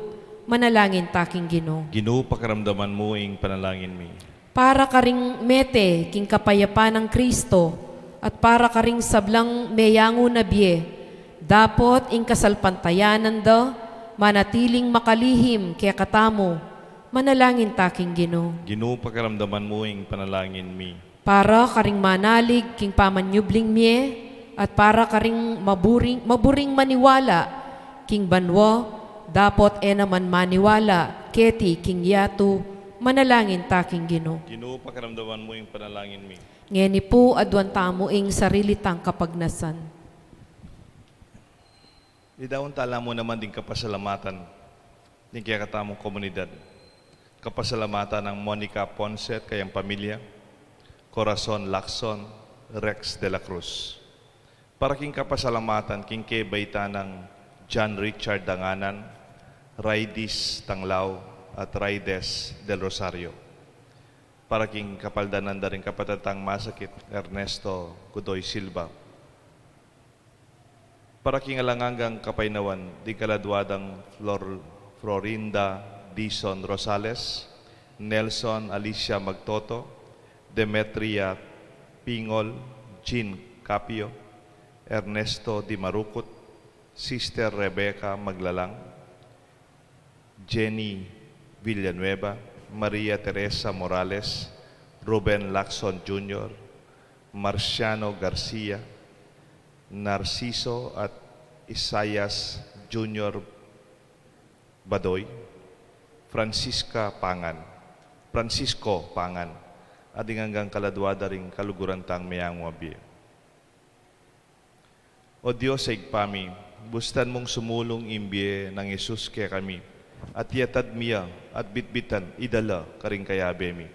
manalangin ta king Ginu. Ginu, pakiramdaman mu ing panalangin mi. Para karing mete king kapayapan nang Kristo, at para karing sablang meyangu na bie, dapot ing kasalpantayanan da manatiling makalihim kekatamu, manalangin ta king Ginu. Ginu, pakiramdaman mu ing panalangin mi. Para karing manalig king pamanyubling mie, at para karing maburing, maburing maniwala king banua, dapot e naman maniwala keti king yatu, manalangin ta king Ginu. Ginu, pakiramdaman mu ing panalangin mi. Ngeni pu, adwan tamu ing sarili tang kapagnasan. Idaun tala mu naman ding kapasalamatan ning kekatamung komunidad. Kapasalamatan nang Monica Ponce at kayang pamilya, Corazon Lacson, Rex de la Cruz. Para king kapasalamatan king kebaitan nang John Richard Danganan, Raidis Tanglao, at Raides del Rosario. Para king kapaldanan da ring kapatad tang masakit, Ernesto Godoy Silva. Para king alang anggang kapaynawan ding kaladwa dang Flor-, Florinda Dizon Rosales, Nelson Alicia Magtoto, Demetria Pingol, Jean Capio, Ernesto Dimarucut, Sister Rebecca Maglalang, Jenny Villanueva, Maria Teresa Morales, Ruben Lacson Junior, Marciano Garcia, Narciso at Isaias Junior Badoy, Francisca Pangan, Francisco Pangan, at ding anggang kaladwa da ring kaluguran tang meangu a bie. O Dios a Ibpa mi, bustan mung sumulung ing bie nang Jesus kekami, at iatad mi ya, at bitbitan idala karing kayabe mi.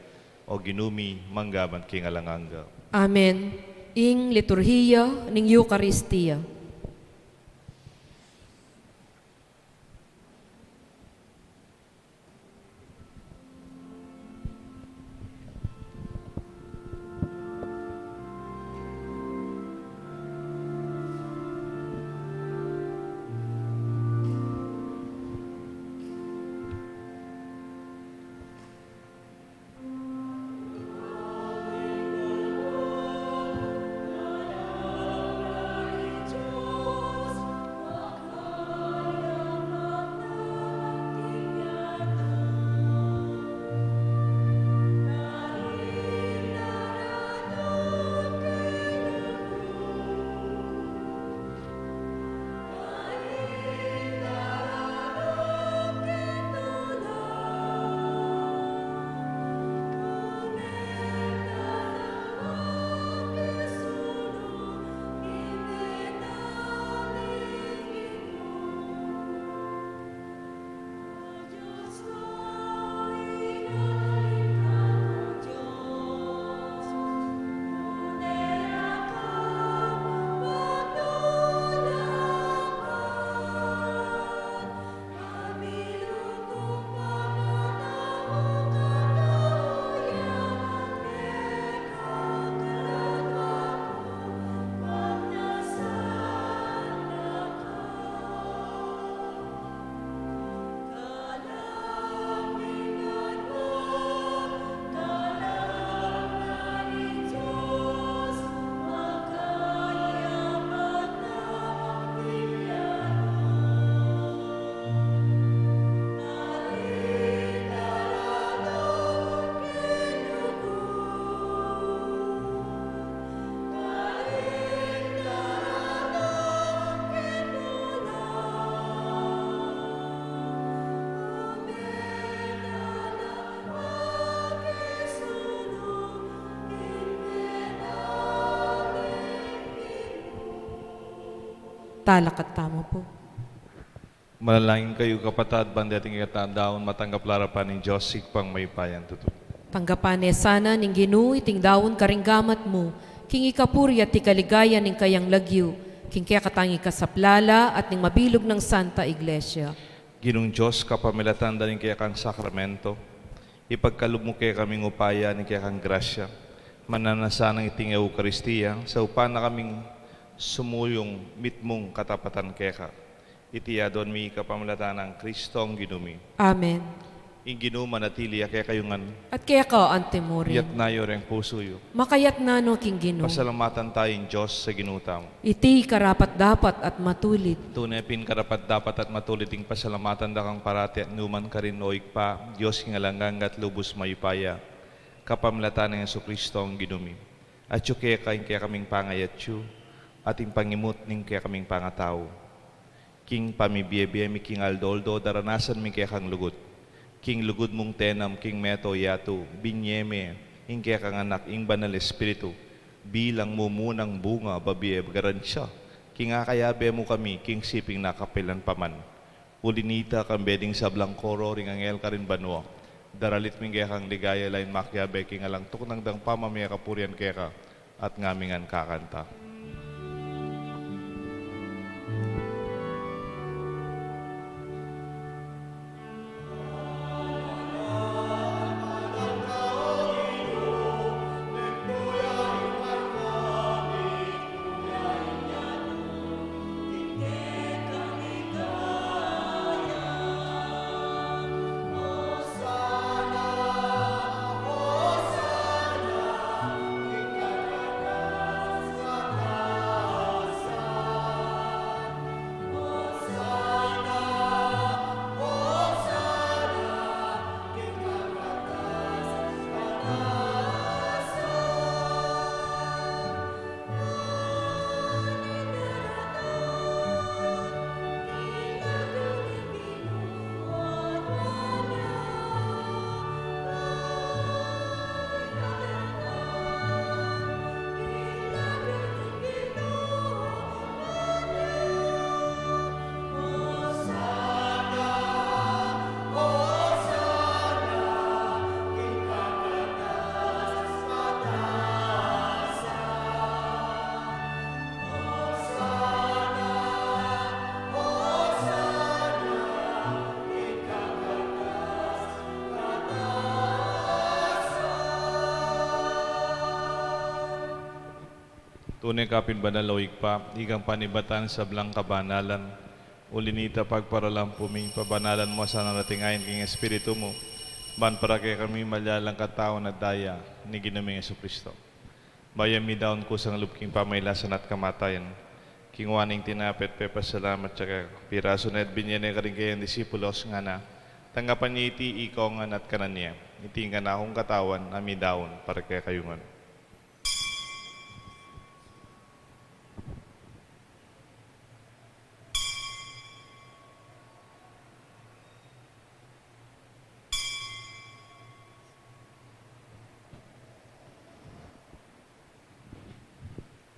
O Ginu mi, manggaman king alang angga. Amen. Ing liturhiya ning Eukaristia. Talakad tamu pu. Manalangin kayu, kapatad, ban deting kekatang daun matanggap la arapan ning Dios Ibpang mayupayang tutu. Tanggapan ne sana ning Ginu iting daun karing gamat mu, king ikapuri at ikaligaya ning kayang lagyu, king kekatang ikasaplala at ning mabilug nang Santa Iglesia. Ginung Dios, kapamilatan da ning kekang sakramento, ipagkalub mu kekaming upaya ning kekang grasya, mananasan nang iting Eukaristia, saupan na kaming sumuyung mitmung katapatan keka. Iti aduan mi kapamilatan nang Kristong Ginu mi. Amen. Ing Ginu manatili ya kekayu ngan. At keka antimurin. Iyatas yu reng pusu yu. Makayatas no king Ginu. Pasalamatan taya ing Dios a Ginu tamu. Iti karapat-dapat at matulid. Tune pin karapat-dapat at matulid ing pasalamatan da kang parati at nukarin man, O Ibpa, Dios king alang angga at lubus mayupaya, kapamilatan nang Jesukristong Ginu mi. Atyu keka ing kekaming pangayatyu, at ing pangimut ning kekaming pangatau. King pamibie-bie mi king aldo-aldo, daranasan mi ing kekang lugud. King lugud mung tenam king meto yatu, binie me ing kekang Anak, ing Banal Espiritu, bilang mumunang bunga, babie garansya king akayabe mu kami, king siping na kapilan pa man. Uli nita, kambe ding sablang koro ring anghel karin banua, daralit mi ing kekang ligaya, layun makiabe king alang tuknang dang pamamie kapurian keka, at ngami ngan kakanta. Tune ka pin banal, o Ibpa, ikang panibatan sablang kabanalan. Uli na nita, pagparalampu mi, pabanalan mu sa narating ain king Espiritu mu, ban para kekami malyalang katawan at daya ning Ginu ming Jesucristo. Bayu mi daun kusang lub king pamailasan at kamatayan, kinua ne ing tinape at pepasalamat ya keka, pirasu ne at binye ne karing kayang disipulos, ngana: Tanggapan ye iti ikongan at kanan ye. Iti ing kanakung katawan a midaun para kekayu ngan.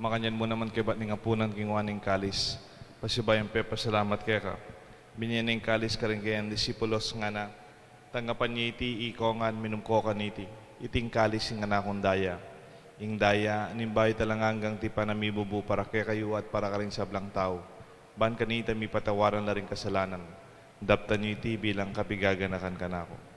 Makanyan mu naman kebat ning apunan, kinua ne ing kalis, pasibayu yang pepasalamat keka, binye ne ing kalis karing kayang disipulos, ngana: Tanggapan ye iti ikongan, minum ko kaniti. Iti ing kalis ning kanakung daya, ing daya ning bayu at alang anggang tipan a mibubu para kekayu at para karing sablang tau, ban kanita mipatawaran la ring kasalanan. Daptan ye iti bilang kapigaganakan kanaku.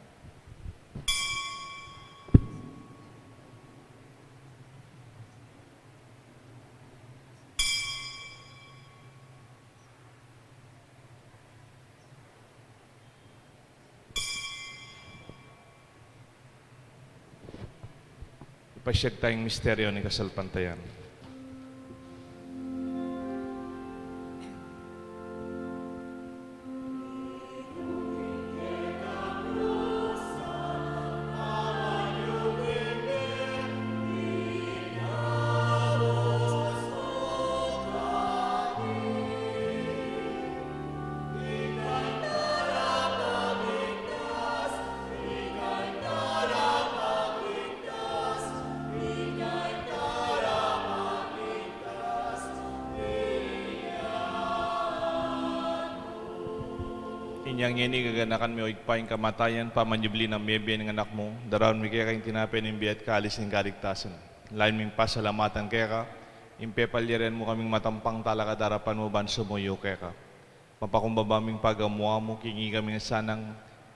Ipasyag taya ing misteryu ning kasalpantayan. Inya ngeni gaganakan mi, o Ibpa, ing kamatayan, pamanyubli nang mebie ning Anak mu, daraun mi keka ing tinape ning bie at kalis ning kaligtasan. Lalu ming pasalamatan keka ing pepalyarian mu kaming matampang talakad king arapan mu ban sumuyu keka. Mapakumbaba ming pagamuan mu king ikami ngan sanang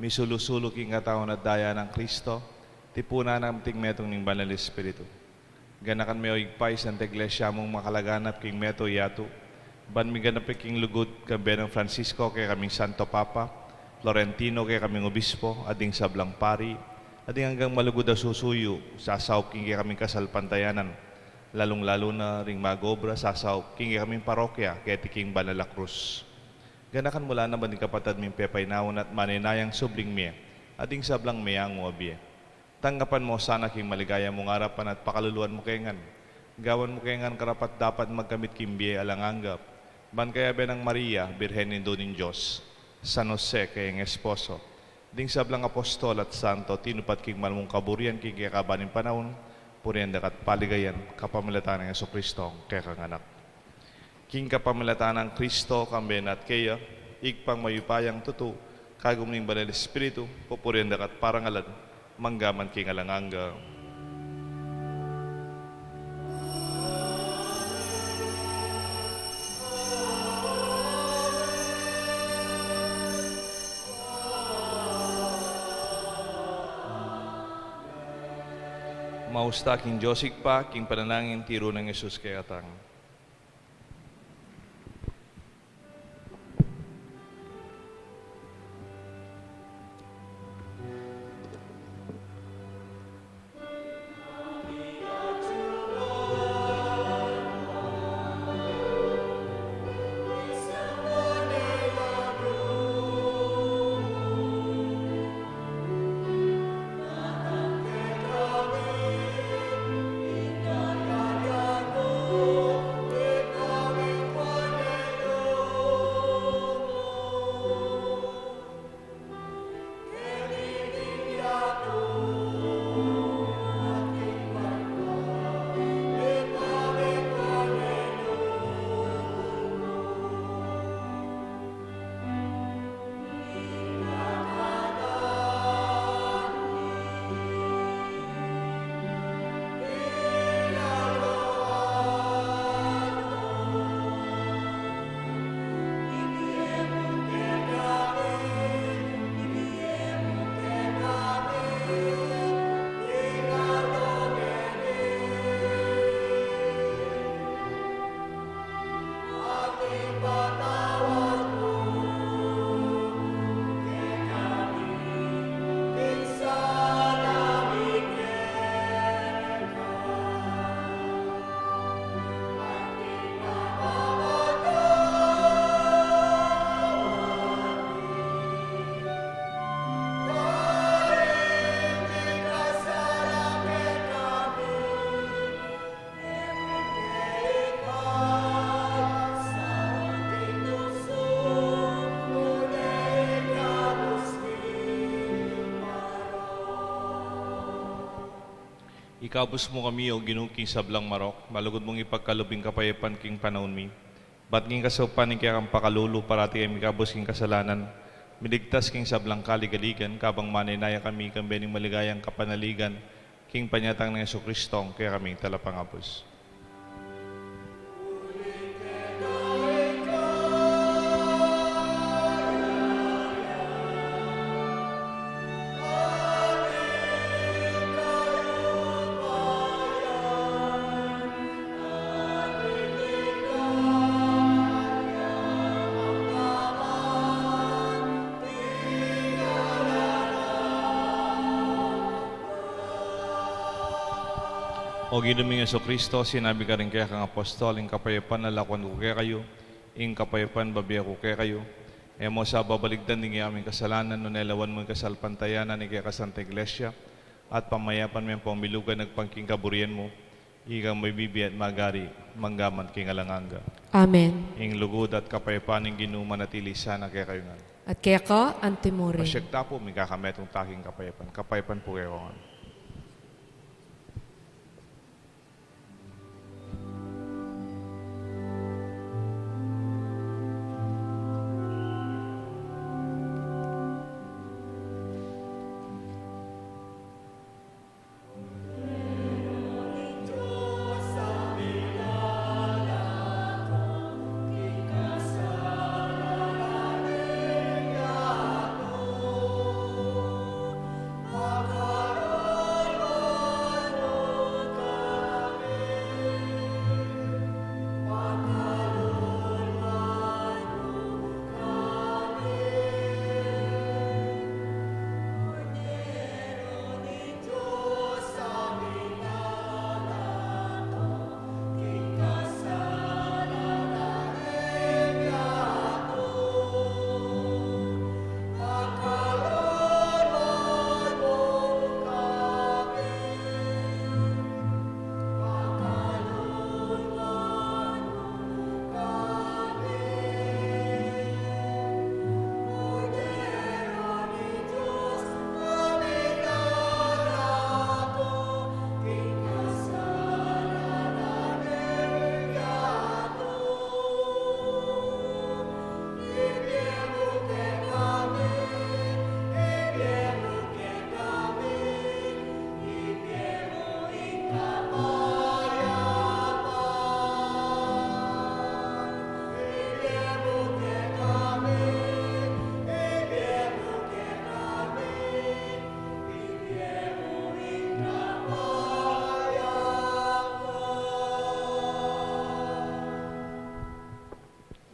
misulu-sulu king katawan at daya nang Kristo, tipunan na anting metung ning Banal Espiritu. Ganakan me, o Ibpa, ing Santa Iglesia mung makalaganap king meto yatu, ban miganap ya king lugud, kambe nang Francisco, kekaming Santo Papa, Florentino, kekaming Obispo, at ding sablang pari, at ding anggang malugud a susuyu sasaup king kekaming kasalpantayanan, lalung-lalu na ring mag-obra sasaup king kekaming parokya keti king Banal a Krus. Ganakan mu la naman ding kapatad ming pepainawa at manenayang subling mie, at ding sablang meangu a bie. Tanggapan mu la sana king maligaya mung arapan at pakaluluan mu ke ngan. Gawan mu ke ngan karapat-dapat magkamit king bie alang angga, ban kayabe nang Maria, Birhen Indu ning Dios, San Jose, kayang esposo, ding sablang apostol at santo, tinupat king mal mung kaburian king kekaban ning panaun, purian daka at paligayan, kapamilatan nang Jesucristo, kekang Anak. King kapamilatan nang Kristo, kambe na at keya, Ibpang mayupayang tutu, kagum ning Banal Espiritu, pupurian daka at parangalan, mangga man king alang angga. Maus ta king Dios Ibpa, king panalangin tiru nang Jesus kekatang. Ikabus mu kami, O Ginu, king sablang marok, malugud mung ipagkalub ing kapayapan king panaun mi. Bat king kasaupan ning kekang pakalulu, parati kami mikabus king kasalanan, miligtas king sablang kaligaligan, kabang manenaya kami king bie ning maligayang kapanaligan, king panyatang nang Jesucristo, a kekaming Talapangabus. O Ginu ming Jesucristo, sinabi mu karing kekang apostol, ing kapayapan lalakwan ku kekayu, ing kapayapan bibie ku kekayu. E mu sa babaligdan ding kekang kasalanan, nune lawan mu ing kasalpantayanan ning kekang Santa Iglesia, at pamayapan me ampong milugan agpang king kaburian mu, ikang mabibie at magari, mangga man king alang angga. Amen. Ing lugud at kapayapan ning Ginu manatili sana kekayu ngan. At keka anti mu rin. Pasiag ta pu, mikakametung ta king kapayapan. Kapayapan pu kekayu ngan.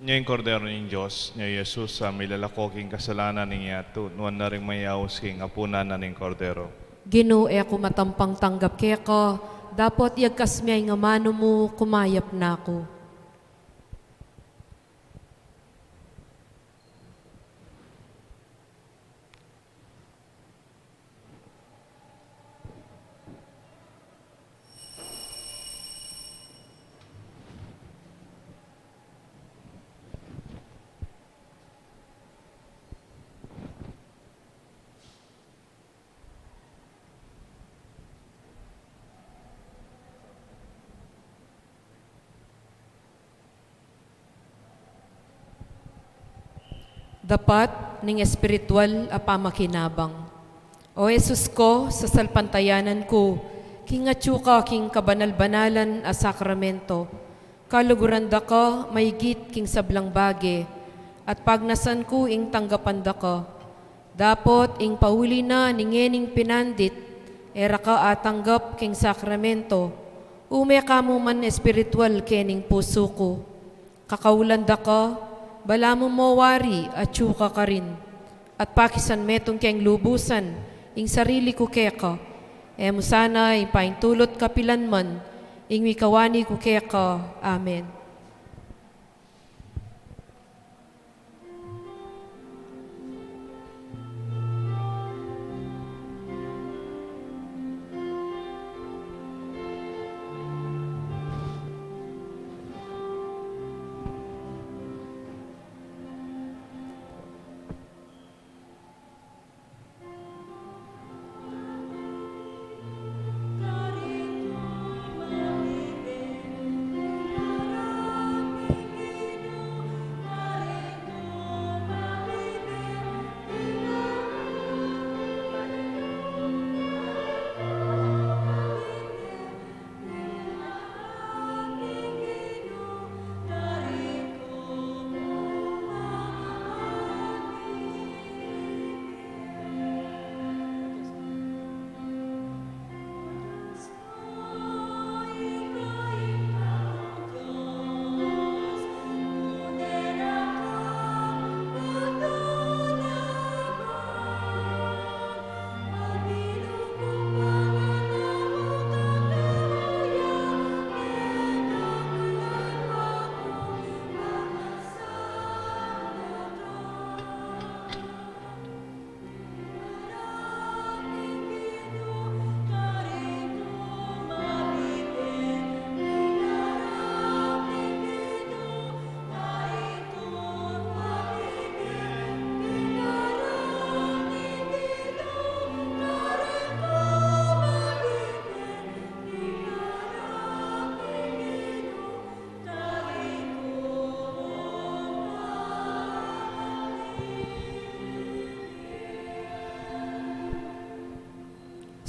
Nya ing Kordero ning Dios, nya i Jesus, a milalako king kasalanan ning yatu, nuan na ring mayaus king apunan na ning Kordero. Ginu, e ku matampang tanggap keka, dapot iyagkas me ing amanu mu, kumayap na ku. Dapat ning espiritual a pamakinabang. O Jesus ko, sasalpantayanan ku king atyu ka king kabanal-banalan a sakramento. Kaluguran da ka maigit king sablang bage, at pagnasan ku ing tanggapan da ka. Dapot ing pauli na ning ngening pinandit, e ra ka atanggap king sakramento, ume ka mu man espiritual kening pusu ku. Kakaulan da ka, balamu mo wari atyu ka karin, at pakisan metung keng lubusan ing sarili ku keka, e mu sana ing paintulut kapilan man ing mikawani ku keka. Amen.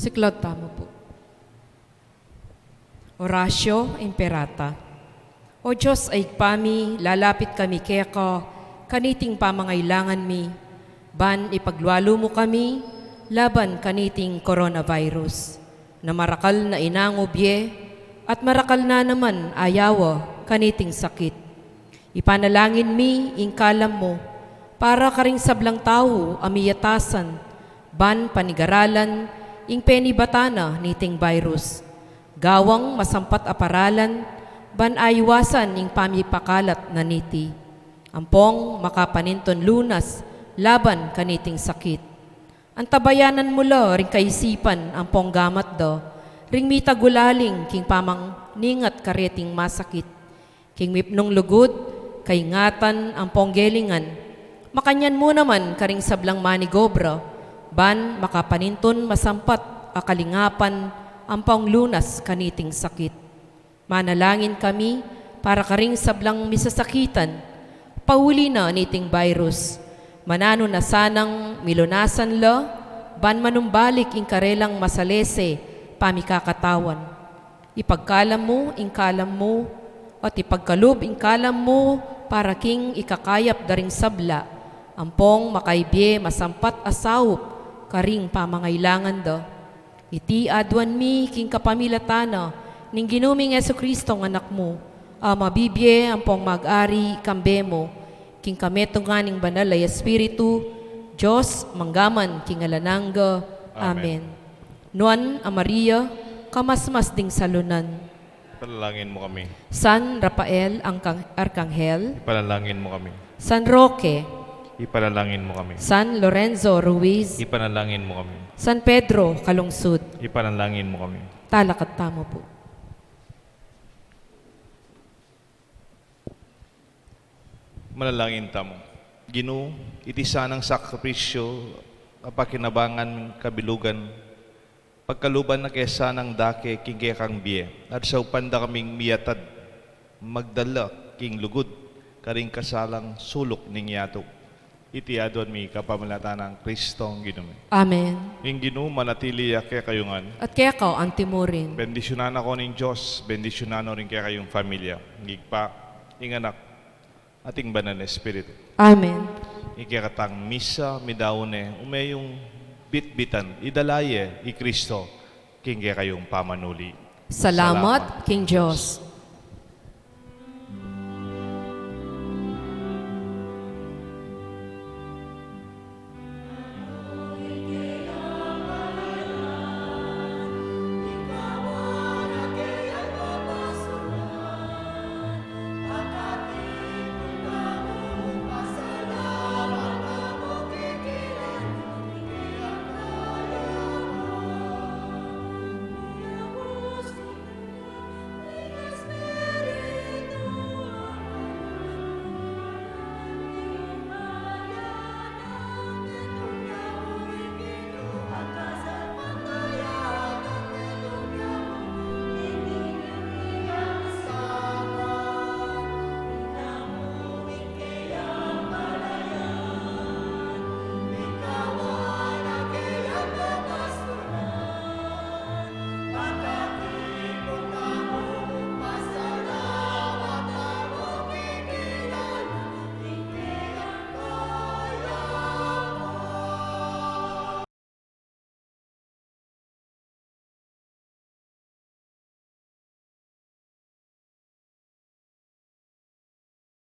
Siklaud tamu pu. Oratio Imperata. O Dios a Ibpa mi, lalapit kami keka kaniting pamangailangan mi, ban ipaglualu mu kami laban kaniting coronavirus, na marakal na inangu bie at marakal na naman ayawa kaniting sakit. Ipanalangin mi ing kalam mu para karing sablang tau a miyatasan, ban panigaralan ing penibatan na niting virus, gawang masampat a paralan ban aiwasan ing pamipakalat na niti, ampong makapanintun lunas laban kaniting sakit. Antabayanan mu la ring kaisipan ampong gamat da ring mitagulaling king pamangningat kareting masakit, king mipnung lugud, kaingatan ampong gelingan. Makanyan mu naman karing sablang manigobra, ban makapanintun masampat a kalingapan ampong lunas kaniting sakit. Manalangin kami para karing sablang misasakitan pauli na niting virus. Mananu na sanang milunasan la, ban manumbalik ing karelang masalese pamikakatawan. Ipagkalam mu ing kalam mu, at ipagkalub ing kalam mu para king ikakayap da ring sabla, ampong makaibie masampat a saup karing pamangailangan da. Iti aduan mi king kapamilatan na ning Ginu ming Jesucristo a Anak mu, a mabibie ampong mag-ari kambe mu, king kametungan ning Banal a Espiritu, Dios, manggaman king alang angga. Amen. Amen. Nuan a Maria, kamasmas ding salunan. Ipanalangin mu kami. San Rafael ang kang-, Arkanghel. Ipanalangin mu kami. San Roque. Ipanalangin mu kami. San Lorenzo Ruiz. Ipanalangin mu kami. San Pedro Calungsod. Ipanalangin mu kami. Talakad tamu pu. Manalangin tamu. Ginu, iti sanang sakripisyu a pakinabangan kabilugan, pagkaluban na ke sanang dake king kekang bie, at saupan da kaming miyatad magdala king lugud karing kasalang suluk ning yatu. Iti aduan mi kapamilatan nang Kristong Ginu mi. Amen. Ing Ginu manatili ya kekayu ngan. At keka antimurin. Bendisyunan na ko ning Dios, bendisyunan no ring kekayung familia. Ing Ibpa, ing Anak, at ing Banal a Espiritu. Amen. Ing kekatang misa midaun ne, ume yung bitbitan, idala ye i Kristo king kekayung pamanuli. Salamat king Dios.